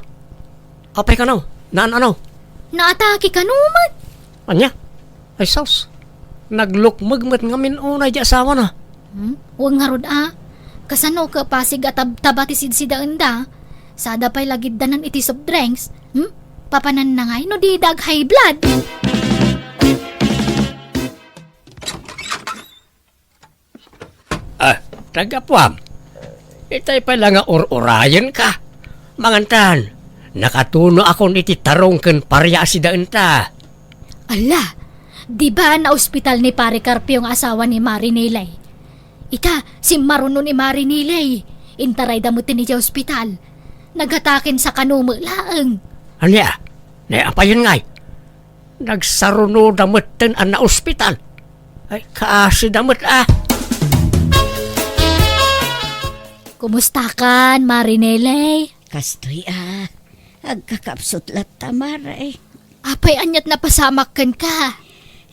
Apay kano? Naan ano? Naatake kano met. Ania? Ay, sus. Naglukmeg met ngamin unay diay asawana. Hmm? Wen ngarud a. Kasano ket pasig a tab-, taba ti sidsidaenda? Sada pay lagiddanan iti soft drinks. Hmm? Papananna ngay no dida ag-high blood. Ah, tagapuam. Itay pay la nga ur-urayenka. Mangantan, nakatunoakon iti tarong ken paria a sidaenta. Ala, di ba naospital ni Pare Carpio nga asawa ni Mare Nelly? Ita, simmaruno ni Mare Nelly. Intarayda met idiay ospital. Nagataken sa kano met laeng. Ania? Naipayen ngay? Nagsarunoda metten a naospital. Ay, kaasida met a. Kumustakan, Mare Nelly? Kastoy a. Agkakapsut latta, Mare. Apay aniat napasamak kenka?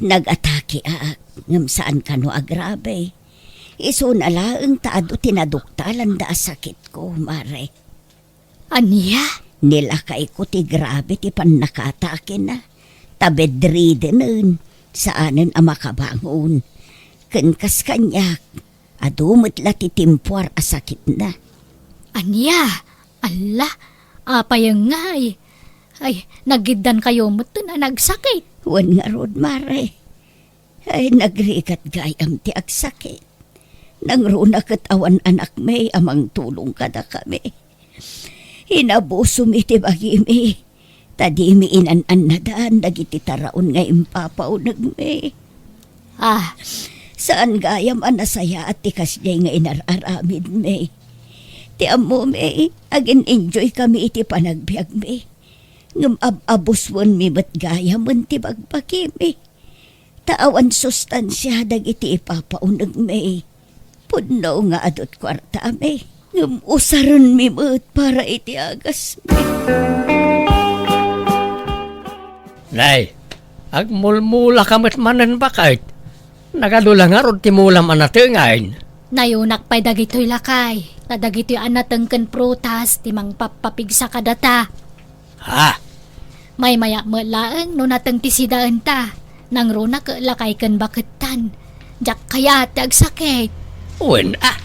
Nag-atake ak, ngem saan kano a grabe. Isuna laeng ta adu ti naduktalanda a sakitko, Mare. Ania? Nilakayko ti grabe ti pannakatakena, ta bedridden, saanen a makabangon. Ken kas kaniak, adu met la ti timpuar a sakitna. Ania? Alla, apay ngay? Ay, nagiddan kayo metten a nagsakit. Wen ngarud, Mare. Ay, nagrigat gayam ti agsakit. Nangruna ket awan anakmi a mangtulong kadakami. Inabusom iti bagimi, ta dimi inan-annadan dagiti taraon nga impapaunegmi. Ah, saan gayam a nasayaat ti kasdiay nga inar-aramidmi. Ti ammomi, agin-enjoy kami iti panagbiagmi. Ngem ab-abuswenmi met gayamen ti bagbagimi. Ta awan sustansia dagiti ipapaunegmi. Pudno nga adu't kuartami, ngem usarenmi met para iti agasmi. Nay, agmulmulaka met manen, baket. Nagadu la ngarud ti mulam a natengen. Nayunak pay dagitoy, lakay, ta dagitoy a nateng ken prutas ti mangpappapigsa kadata. Ha? Maymayat met laeng no nateng ti sidaenta. Nangruna ket lakay ken bakettan. Diak kayat ti agsakit. Wen a.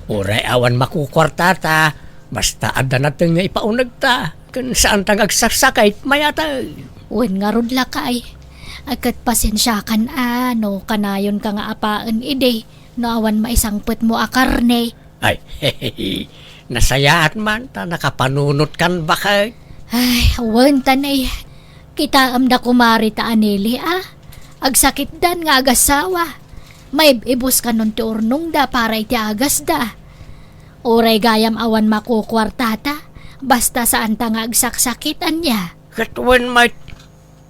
Uray awan makukuartata, basta adda nateng nga ipaunegta, ken saanta nga agsaksakit, mayatay. Wen ngarud, lakay. Ay, ket pasensiakan a no kanayonka nga apaen idi no awan maisangpetmo a karne. Ay, nasayaat man ta nakapanunotkan, baket. Ay, awan ta nay. Kitaem da kumari ta anili a. Agsakitdan nga agasawa. Maib-ibus kanon ti urnongda para iti agasda. Uray gayam awan makukuartata, basta saanta nga agsaksakit, ania? Ket wen met,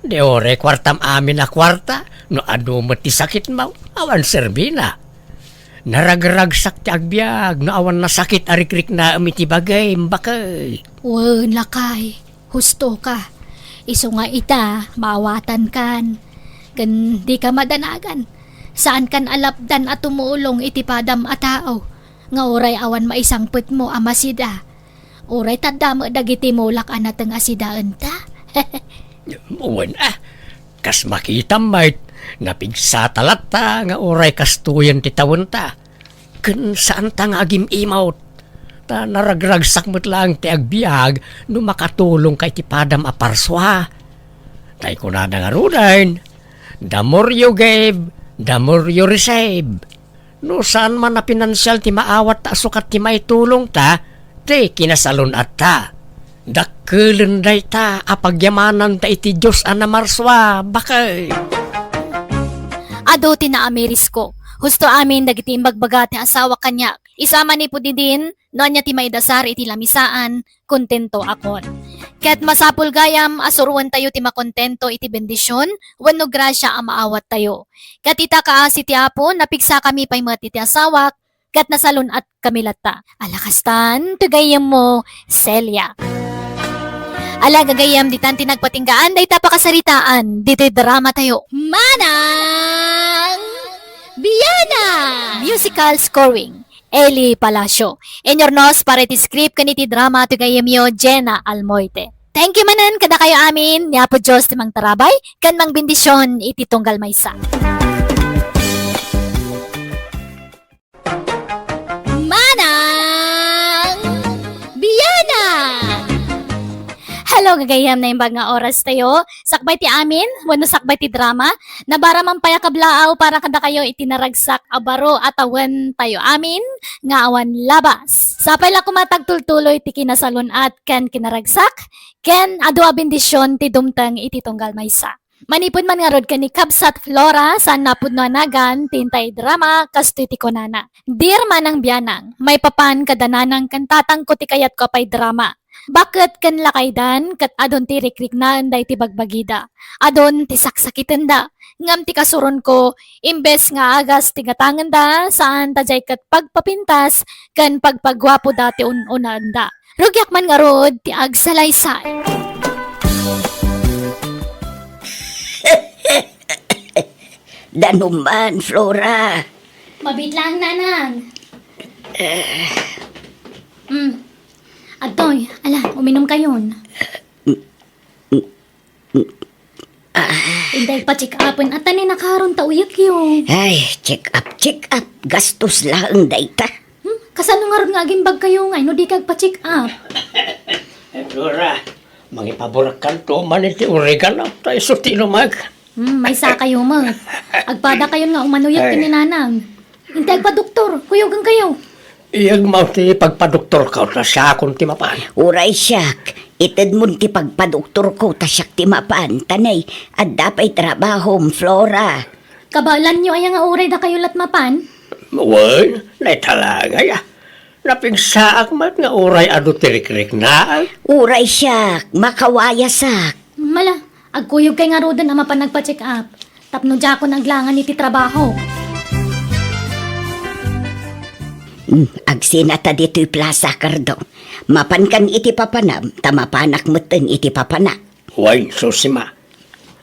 di uray kuartam amin a kuarta, no adu met ti sakitmo, awan serbina. Naragragsak ti agbiag no awan nasakit a rikriknaem iti bagim, baket. Wen, lakay, husto ka. Isu nga ita, maawatankan. Ken dika madanagan. Saankan a lapdan a tumulong iti padam a tao, nga uray awan maisangpetmo a masida. Uray tadda met dagiti mulak a nateng a sidaenta. Wen a, kas makitam met, napigsata latta nga uray kastoyen ti tawenta. Ken saanta nga agim-imot, ta naragragsak met laeng ti agbiag no makatulongka iti padam a parsua. Tay kunada ngaruden, "The more you give, the more you receive." No saan man a pinansial ti maawat ta sukat ti maitulongta, ti kinasalun-atta. Dakkelen dayta a pagyamananta iti Dios a namarsua, baket. Adu ti naamirisko. Husto amin dagiti imbagbaga ti asawa kaniak. Isu a manipud idin, no ania ti maidasar iti lamisaan, kontento akon. Ket masapul gayam a suroentayo ti makontento iti bendision wenno grasia a maawattayo. Ket ita, kaasi ti Apo, napigsakami pay met iti asawak, ket nasalun-atkami latta. Ala kastan, ti gayyemmo, Celia. Ala, gagayyem, ditan ti nagpatinggaan dayta pakasaritaan ditoy dramatayo. Manang Bianang! Musical scoring, Eli Palacio. Inurnos para iti script ken iti drama ti gayyemyo, Jenna Almoite. Thank you manen kadakayo amin, ni Apo Dios ti mangtarabay ken mangbendision iti tunggal maysa. Manang Bianang! Hello, gagayyem, naimbag nga oras tayo. Sakbay ti amin, wenno sakbay ti drama, nabara man pay a kablaaw para kadakayo iti naragsak a baro a tawen tayo amin nga awan labas. Sapay la koma tagtultuloy ti kinasalun-at ken kinaragsak, ken adu a bendision ti dumteng iti tunggal maysa. Manipud man ngarud ken ni Kabsat Flora, saan napudno a nagan ti intay drama, kastoy ti kunana, "Dear Manang Bianang, maipapan kada nanang ken tatangko ti kayatko a pay drama. Baket ken lakaydan ket adun ti rikriknaen daydi bagbagida. Adun ti saksakitenda. Ngem ti kasuronko, imbes nga agas ti gatangenda, saan ta diay ket pagpapintas ken pagpaguapoda ti un-unaenda." Rugiak man ngarud ti agsalaysay. Danuman, Flora. Mabit lang, Nanang. Eh. Mm. Adtoy, ala, uminom kayon. Intay pa-check-upen, ata ni nakaron ta uyekyo. Ay, check up, check up. Gastos laeng dayta. Hmm? Kasano ngarud nga agimbagkayo ngay no dika agpa-check up? Flora, mangipaburakkanto man iti oregano, ta isu ti inumek. Hmm, maysakayo met. Agpadakayon nga umanuyek ken ni Nanang. Inti agpadoktor, kuyogenkayo. Iyagmo ti pagpadoktorko, ta siakon ti mapan. Uray siak, itedmon ti pagpadoktorko, ta siak ti mapan. Ta nay, adda pay trabahom, Flora. Kabaelanyo aya nga uray dakayo la't mapan? Wen, naitalangay a. Napigsaak met nga uray adu ti rikriknaak. Uray siak, makawayasak. Mala, agkuyogkay ngaruden a mapan agpa-check up. Tapno diakon aglangan iti trabaho. Hmm, agsina ta ditoy plasa, Cardo. Mapankan iti papanam, ta mapanak metten iti papanak. Wen, Susima.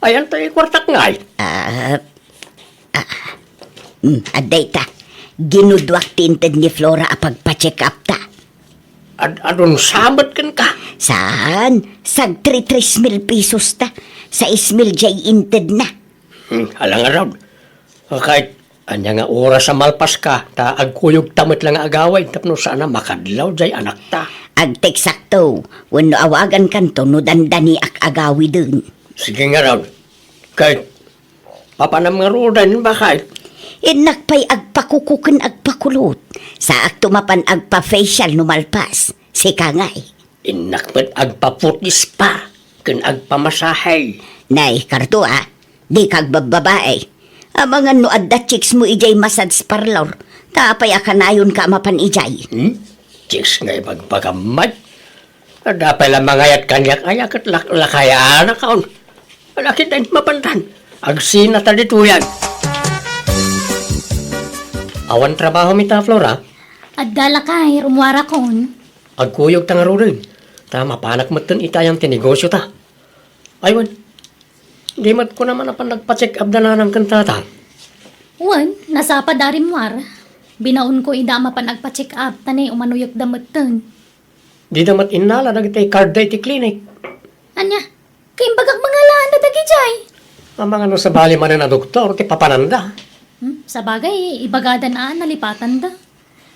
Ayan tayo kwartak ngay. Ah, ah, hmm, adda ita. Ginuduak ti inted ni Flora a pagpa-check up ta. Ad-, adun sabet ken ka? Saan? Sagtri tres mil pesos ta. Sais mil jay inted na. Hmm, alangan raw. Kay, ania nga oras a malpas ka, ta agkuyog ta met la nga agawid, tapno saan a makadlaw jay anakta. Agteksakto, wenno awagankanto no dandaniak agawiden. Sige nga raw. Kay, papanam ngaruden, bakay? Innak pay agpakuko ken agpakulot. Saakto mapan agpa-facial no malpas. Sika ngay. Innak met agpaputis pa, ken agpamasahe. Nay, Cardo, a, dika agbabbabae. Amangan no adda chicks mo idiay massage parlor. Ta apay a kanayonka a mapan idiay? Hmm? Chicks nga ibagbagam met? Adda pay la mangayat kaniak aya ket lak-, lakayanak on. Alakit ay mapantan. Agsina ta ditoyan. Awan trabahom ita, Flora? Adda lakay, rummuarakon. Agkuyog ta ngaruden. Ta mapanak metten ita ayan ti negosio ta. Ay wen, di met kuna man a panagpa-check up da nanang ken tatang. Wen, nasapa da rimmuar. Binaonko ida a mapan agpa-check up, ta nay umanuyek da metten. Dida met innala dagiti card da iti clinic. Ania? Kaimbagak mangalaanda dagidiay. Amangan no sabali manen a doktor ti papananda. Hmm, sabagay, ibagadan a nalipatanda.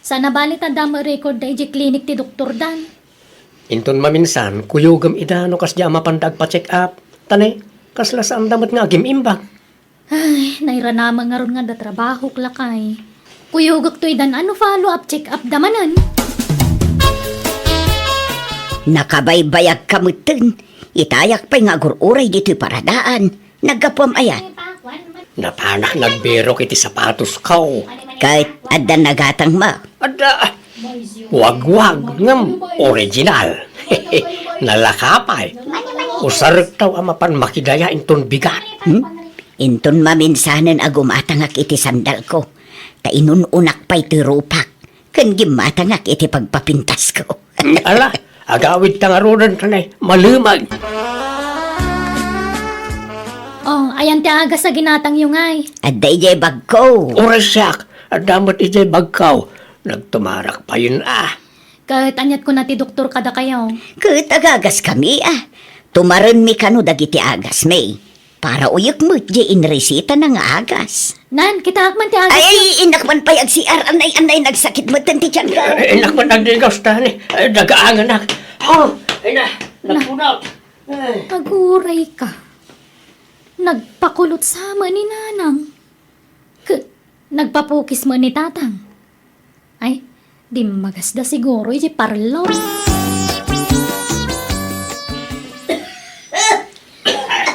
Saan a bali ta adda met record da idiay clinic ti doktor dan. Inton maminsan, kuyogem ida no kasdiay a mapanda agpa-check up. Ta nay, kasla saanda met nga agim-imbag. Ay, nairanamek ngarud nga adda trabahok, lakay. Kuyogek toy dan a no follow-up check-up da manen. Nakabaybayagka metten. Itayak pay nga agur-uray ditoy paradaan. Naggapuam aya? Napanak nagbirok iti sapatosko. Ket adda nagatangmo? Adda. Wagwag ngem original. Nalaka pay. Usarektaw a mapan makidaya inton bigat. Hmm? Inton maminsanen a gumatangak iti sandalko, ta inun-unak pay ti rupak, ken gimmatangak iti pagpapintasko. Hmm, ala, agawidta ngaruden kanay, malemag. Oh, ayan ti agas a ginatangyo ngay. Adda idiay bagko. Uray siak, adda met idiay bagko. Nagtumarak payen a. Ket aniat kuna ti doktor kadakayo? Ket agagaskami a. Tumarenmi kano dagiti agasmi. Para uyek met diay inresitana nga agas. Nan, kitaak man ti agas. Ay, innak man pay agsiar, anay, anay, nagsakit met ti tiyanko. Eh, innak man agdigaw ta ni, eh, dagaanganak. Oh, ay na, nagpunot. Ay. Aguray ka. Nagpakulot sa ni Nanang. K-, nagpapukis mo ni Tatang. Ay, dimmagasda siguro iti parlor.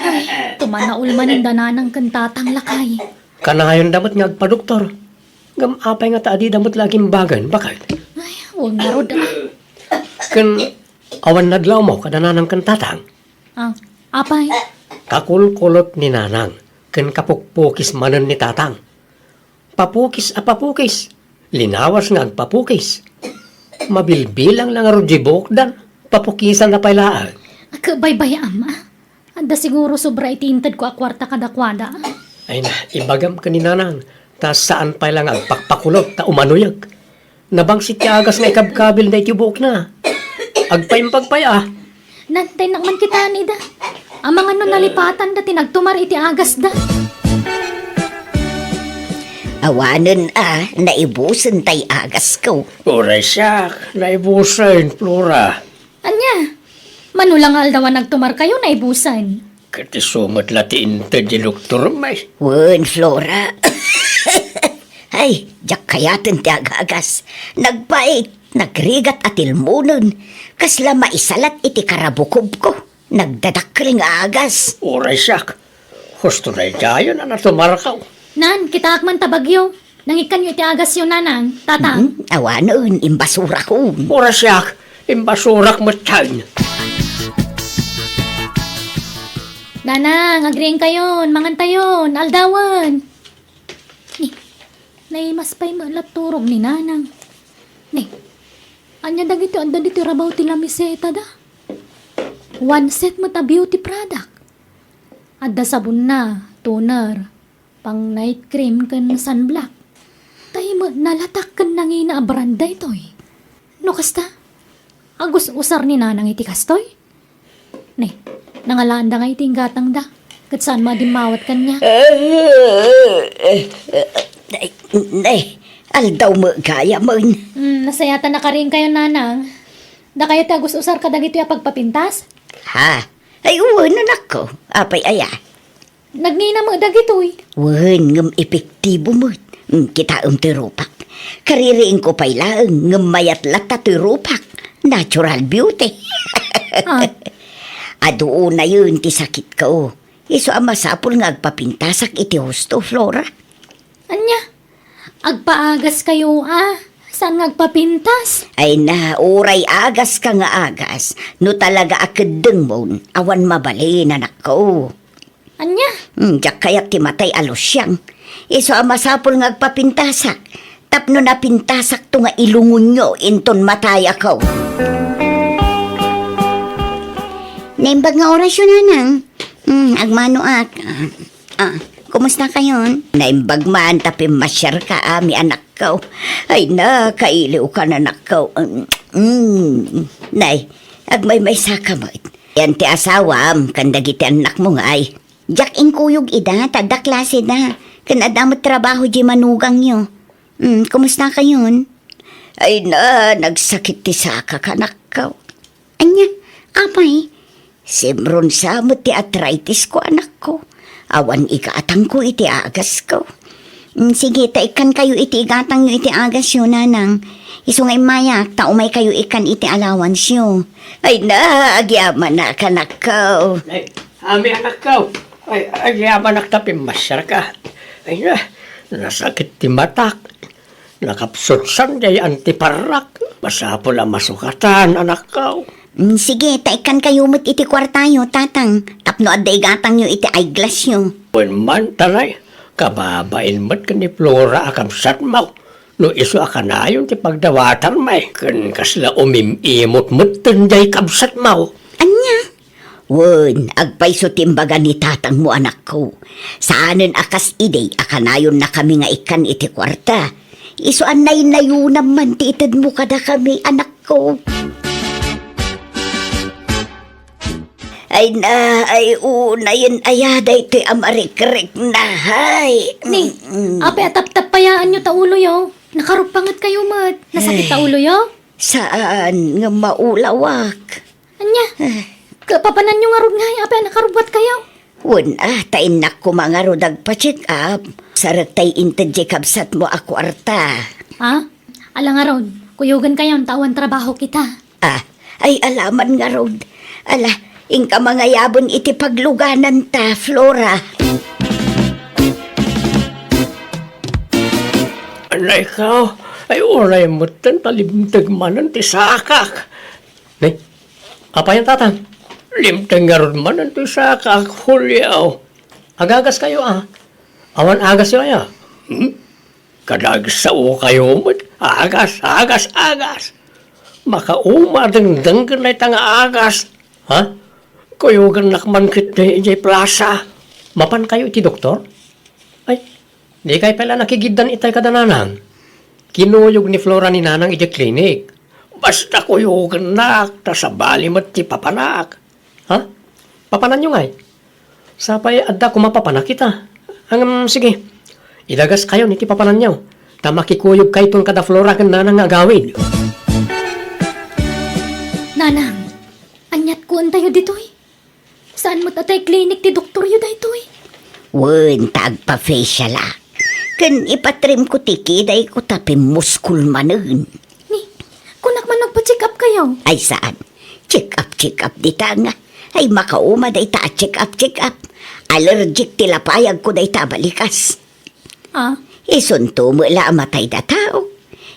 Ay, tumanaol manen da Nanang ken Tatang lakay. Kanayonda met nga agpadoktor. Ngem apay nga ta adida met la agimbagan, bakay? Ay, wen ngarud a. Ken awan nadlawmo kada Nanang ken Tatang? Ah, apay? Kakulkulot ni Nanang, ken kapukpukis manen ni Tatang. Papukis a papukis. Linawas nga agpapukis. Mabilbilang la ngarud diay buokdan. Papukisanna pay laeng. Agbaybay-am, a. Adda siguro sobra iti intedko a kuarta kadakuada. Ay na, ibagam ken ni Nanang, ta saan pay la nga agpakpakulot ta umanuyek. Nabangsit ti agas nga ikabkabilna iti buokna. Agpaimbag pay a. Nan, taynak man kitaen ida. Amangan no nalipatanda ti nagtumar iti agasda. Awanen a, naibusen tay agasko. Uray siak, naibusen, Flora. Ania? Mano la nga aldaw a nagtumarkayo, naibusen? Ket isu met la ti inted ti doktor, may. Wen, Flora. Ay, diak kayaten ti agagas. Nagpait, nagrigat a tilmonen. Kasla maisalat iti karabukobko. Nagdadakkel nga agas. Uray siak. Husto daydiayen a natumarkaw. Nan, kitaak man ta bagyo. Nangikkanyo iti agasyo, Nanang, Tatang. Hmm, awanen, imbasurakon. Uray siak, imbasurak metten. Nanang, agriingkayon, mangantayon, aldawen. Ni, naimas pay met la turog ni Nanang. Ni, ania dagiti adda ditoy rabaw ti lamiseta da? One set met a beauty product. Adda sabonna, toner, pang night cream ken sunblock. Tay met nalatak ken nangina a brand daytoy. No kasta, agus-usar ni Nanang iti kastoy? Ne, nangalaanda nga iti inggatangda, ket saan madimmawat kaniak. Ay, ne, aldaw met gayam. Hmm, nasayaat a nakariingkayon, Nanang. Dakayo ti agus-usar kadagitoy a pagpapintas? Ha? Ay, wen, anakko. Apay aya? Nagngina met dagitoy. Wen, ngem epektibo met. Mm, kitaem ti rupak. Kaririingko pay laeng, ngem mayat latta ti rupak. Natural beauty. Ah. Adu unayen ti sakitko. Isu a masapul nga agpapintasak iti husto, Flora. Ania? Agpaagaskayo a, saan nga agpapintas? Ay na, uray agaska nga agas, no talaga a keddengmon, awan mabalin, anakko. Ania? Hmm, diak kayat ti matay a lusiang. Isu a masapul nga agpapintasak, tapno napintasakto nga ilungonyo inton matayakon. Naimbag nga orasyo, Nanang. Hmm, agmanoak. Ah, ah, kumusta kayon? Naimbag man ta pimmasiarka, ami, anakko. Ay, nakailiwka, anakko. Mm, nay, agmaymaysaka met. Yan ti asawam, ken dagiti annakmo ngay. Diak inkuyog ida, ta adda klaseda. Ken adda met trabaho di manugangyo. Hmm, kumusta kayon? Ay na, nagsakit ti sakak, anakko. Ania, apay? Simron sa met ti arthritis ko, anakko. Awan igatangko iti agasko. Mm, sige, ta ikkankayo iti igatangyo iti agasyo, Nanang. Isu nga immayak, ta umaykayo ikkan iti allowanceo. Ay na, agyamanak, anakko. Ay, ami, anakko. Ay, agyamanak ta pimmasiarka. Ay na, nasakit ti matak. Nakapsutsan jay antiparrak. Masapul a masukatan, anakko. Mm, sige, ta ikkankayo met iti kuartayo, Tatang, tapno adda igatangyo iti eyeglassyo. Wen man, tanay, kababain met ken ni Flora a kabsatmo. No isu a kanayon ti pagdawatan, may, ken kasla umim-imot metten jay kabsatmo. Ania? Wen, agpayso ti imbaga ni tatangmo, anakko. Saanen a kas idi a kanayonnakami nga ikkan iti kuarta. Isu a naynayonam man ti itedmo kadakami, anakko. Ay na, ay unayen aya daytoy a marikrikna, hay. Ni, mm, apay a taptappayaanyo ta uloyo? Nakaruppangetkayo met. Nasakit ta uloyo? Saan, ngem maulawak. Ania? Eh. Kapapananyo ngarud ngay, apay a nakarubbuatkayo? Wen, ah, ta innak koma ngarud agpa-check up. Sarektay inted jay kabsatmo a kuarta. Ha? Ala ngarud, kuyogenkayon ta awan trabaho kita. Ah, ay alaman ngarud. Ala, inka mangayaben iti paglugananta, Flora. Anay ka, ay uray metten ta limteg manen ti sakak. Ne? Apayan, Tatang? Limteg ngarud manen ti sakak, Julio. Agagaskayo, a. Awan agasyo aya? Hmm? Kadagsaokayo met. Agas, agas, agas. Makauma dengdenggen dayta nga agas. Ha? Kuyogennak man ketdi idiay plasa. Mapankayo iti doktor? Ay, dikay pay la nakigiddan itay kada nanang. Kinuyog ni Flora ni Nanang idiay klinik. Basta kuyogennak, ta sabali met ti papanak. Ha? Papananyo ngay? Sapay adda koma papanak ita. Ngem, sige. Idagaskayon iti papananyo, ta makikuyogkayton kada Flora ken Nanang nga agawid. Nanang, aniat kuentayo ditoy? Saan met a tay klinik ti doktoryo daytoy? Wen, ta agpa-facial a. Ken ipatrimko ti kidayko ta pimmuskol manen. Ni, kunak man nagpa-check up kayo? Ay, saan? Check up, check up dita nga. Ay, makauma dayta a check up, check up. Allergic ti lapayagko dayta a balikas. Ah? Isunto met la a matay da tao.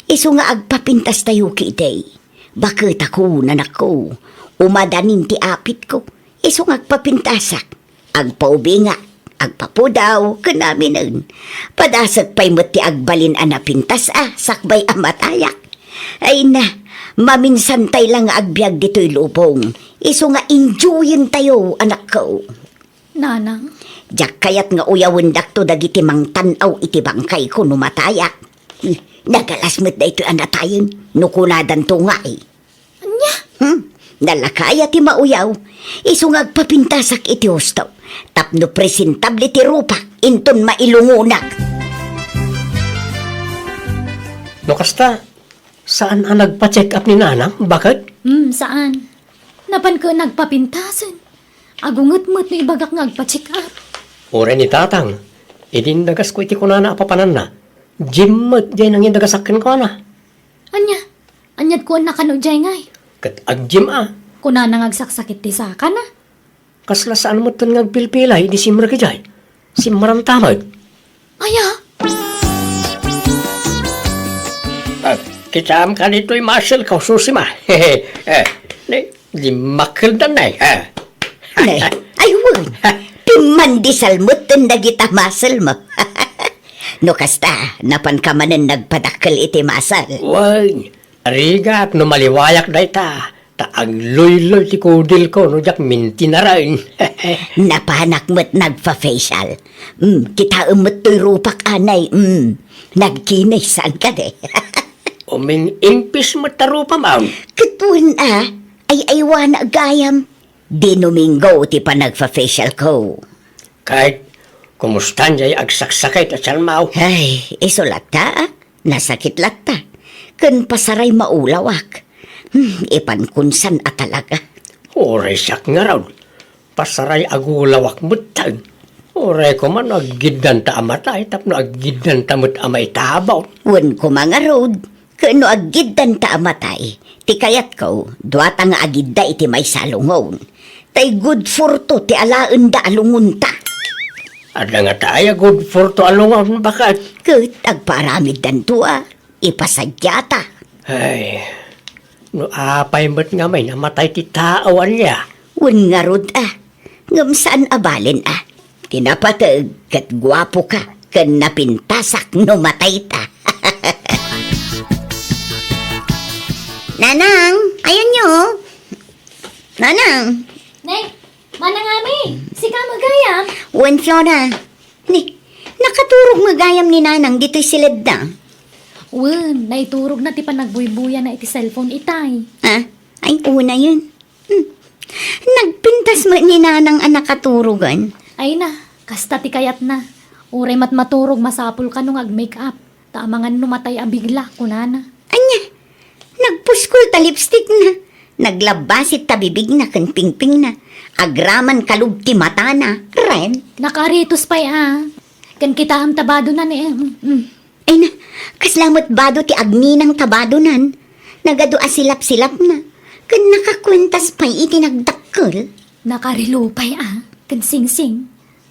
Isu nga agpapintas tayo kiday. Baketako, nanakko. Umadanin ti apitko. Isu nga agpapintasak. Agpaubingak, agpapudaw, ken aminen. Padasek pay met ti agbalin a napintas a, sakbay a matayak. Ay na, maminsan tay la nga agbiag ditoy lubong. Isu nga enjoyen tayo, anakko. Nanang? Diak kayat nga uyawendakto dagiti mangtan-aw iti bangkayko no matayak. Hmm, nagalas met daytoy a natayen no kunadanto ngay. Ania? Hmm, nalakaya ti mauyaw. Isu nga agpapintasak iti husto. Tapno presentable ti rupak inton mailungonak. No kasta, saan a nagpa-check up ni Nanang? Baket? Hmm, saan. Napan ket nagpapintasen. Agunget met no ibagak nga agpa-check up. Uray ni Tatang, idi indagasko iti kunana a papananna, gym met diay nangindagasak kenkuana. Ania? Aniat kuanna kano diay ngay? Ket ag-gym a. Kunana nga agsaksakit ti sakana. Kasla saan metten nga agpilpilay idi simrek idiay. Simmaramtamag. Aya? Ah, kitaem kadi toy muscle ko, Susima. Eh, di, di makkeldan, eh. Ah. Ne, ay, wen. Pimmandisal metten dagita muscle mo. No kasta, napan ka manen nagpadakkel iti muscle. Wen, rigat no maliwayak dayta. Ta agluyloy ti kudilko no diak mintinaraen. Napanak met nagpa-facial. Mm, kitaem met toy rupak anay. Mm, nagkinis saan kadi. Uming-impis met ta rupam, aw. Ket wen a, ay-aywana gayam. Di Domingo ti panagpa-facial ko. Ket, kumusta diay agsaksakit a tianmo? Ay, isu latta, a. Nasakit latta. Ken pasaray maulawak. Hmm, ipankon san a talaga. Uray siak ngarud. Pasaray agulawak metten. Uray koma no aggiddanta a matay tapno aggiddanta met a maitabon. Wen koma ngarud, ken no aggiddanta a matay, ti kayatko, duata nga agidda iti maysa a lungon. Tay good for two ti alaenda a lungonta. Adda ngata aya good for two a lungon, baket? Ket agpaaramiddanto a, ipasadiata. Ay, no apay met ngamin a matay ti tao, ania? Wen ngarud a, ngem saan a balen a. Ti napateg ket guapoka ken napintasak no matayta. Nanang, ayanyo. Nanang. Nay, Manang Ami, sika met gayam? Wen, Flora. Ni, nakaturog met gayam ni Nanang ditoy siledda? Wen, naiturogna ti panagbuybuyana iti cellphone itay. Ah, ay, unayen. Hmm. Nagpintas met ni Nanang a nakaturogen. Ay na, kasta ti kayatna. Uray met maturog, masapul kano nga ag-make up. Ta amangan no matay a bigla, kunana. Ania? Nagpuskol ta lipstick na. Naglabbasit ta bibigna ken pingpingna. Agraman kalub ti matana. Ren? Nakaaritos pay a. Ken kitaem ta badonan, eh. Mm. Ay na, kasla met bado ti agninang ta badonan. Nagadu a silap-silapna. Ken nakakuentas pay iti nagdakkel. Nakarelo pay a. Ken singsing.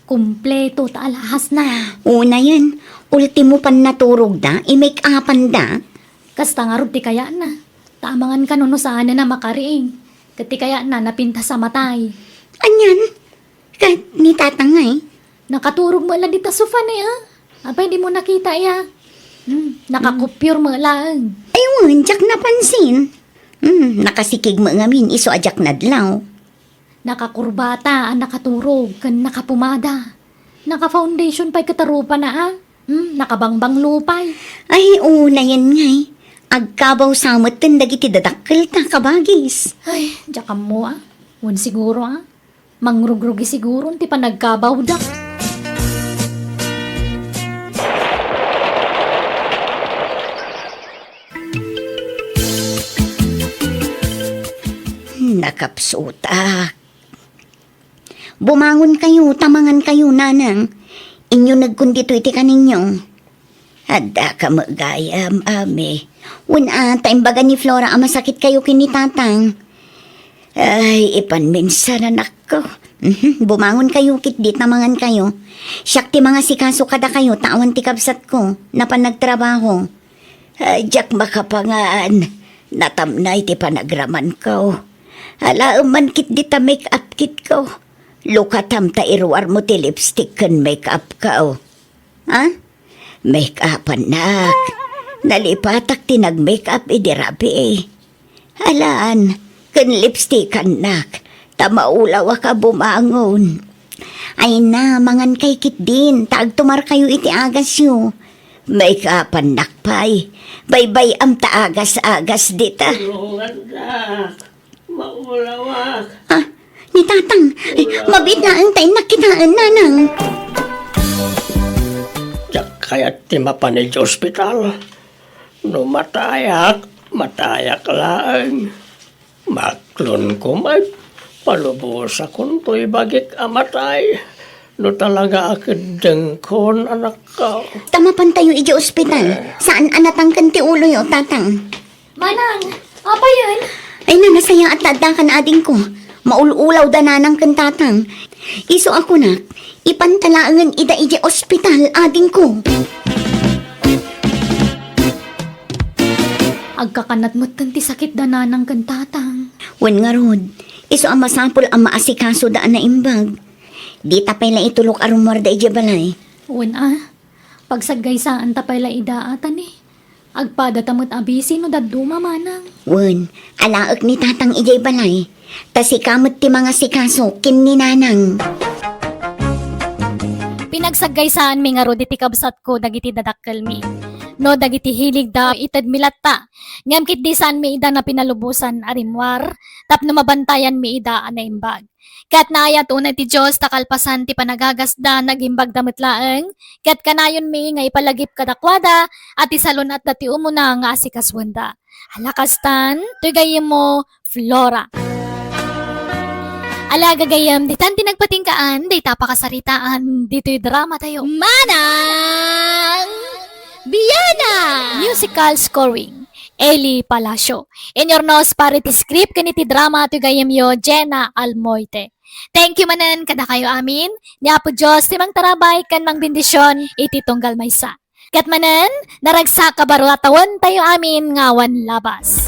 Kompleto ta alahasna. Unayen, ultimo pannaturogda, i-make-upanda. Kasta ngarud ti kayatna. Ta amangan kano no saanen a makariing. Ket ti kayatna, napintas a matay. Anian? Ket ni Tatang ngay? Nakaturog met la dita sofa ne, ah. Apay, dimo nakita, ya? Hmm, nakakupyor met laeng. Ay, wen, diak napansin. Hmm, nakasikig met ngamin, isu a diak nadlaw. Nakakurbata a nakaturog ken nakapumada. Naka-foundation pay ket a rupana a. Hmm, nakabangbanglo pay. Ay, unayen ngay. Agkabaw sa metten dagiti dadakkelta, kabagis. Ay, diak ammo a. Wen siguro a. Mangrugrugi siguro ti panagkabawda. Kapsutak. Bumangon kayo, ta mangan kayo, nanang. Inyunegkon ditoy ti kaninyo. Adda ka met gayam, Ami. Wen a, ta imbaga ni Flora a masakit kayo ken ni Tatang. Ay, ipanminsan, anakko. Mhm, bumangon kayo, ket di ta mangan kayo. Siak ti mangasikaso kadakayo, ta awan ti kabsatko, napan nagtrabaho. Ay, diak makapangan. Natamnay ti panagramanko. Alaem man ket dita make-up kitko. Lukatam ta iruarmo ti lipstick ken make-up ko. Ha? Make-upannak. Nalipatak ti nag-make-up idi rabii. Alaan, ken lipstickannak, ta maulawak a bumangon. Ay na, mangan kay ketdin, ta agtumar kayo iti agasyo. Make-upannak pay. Baybay-am ta agas-agas dita. Tulungannak. Maulawak. Ah, ni Tatang, eh, mabiit laeng ta innak kitaen, Nanang. Diak kayat ti mapan idiay ospital. No matayak, matayak laeng. Maklonko met, palubosakon toy bagik a matay. No talaga a keddengkon, anakko. Ta mapantayo idiay ospital. Saan a natangken ti uloyo, Tatang? Manang, apayen? Ay na, nasayaat ta adda kan adingko. Maul-ulaw da nanang ken tatang. Isu a kunak, ipanta laengen ida idiay ospital, adingko. Agkakanat metten ti sakit da nanang ken tatang. Wen ngarud, isu a masapul a maasikaso da a naimbag. Dita pay la itulok a rummuarda idiay balay. Wen a, pagsaggaysaan ta pay la ida a tani. Agpada ta met a bisi no dadduma, manang. Wen, alaek ni tatang idiay balay. Ta sika met ti mangasikaso ken ni nanang. Pinagsaggaysaan mi ngarud iti kabsatko dagiti dadakkelmi. No dagiti hiligda, itedmi latta. Ngem ketdi saanmi ida napinalubosan a rimmuar, tapno mabantayanmi ida a naimbag. Ket naayat unay ti Dios ta kalpasan ti panagagasda, nagimbagda met laeng, ket kanayonmi nga ipalagip kadakuada a ti salun-atda ti umuna nga asikasuenda. Ala kastan, toy gayyemmo, Flora. Ala gagayyem, ditan ti nagpatinggaan, dayta pakasaritaan, ditoy drama tayo. Manang Biana! Musical scoring, Eli Palacio. Inurnos para iti script ken iti drama toy gayyemyo, Jenna Almoite. Thank you manen kadakayo amin. Ni Apo Dios ti mangtarabay ken mangbendision iti tunggal maysa. Ket manen, naragsak a baro a tawen tayo amin nga awan labas.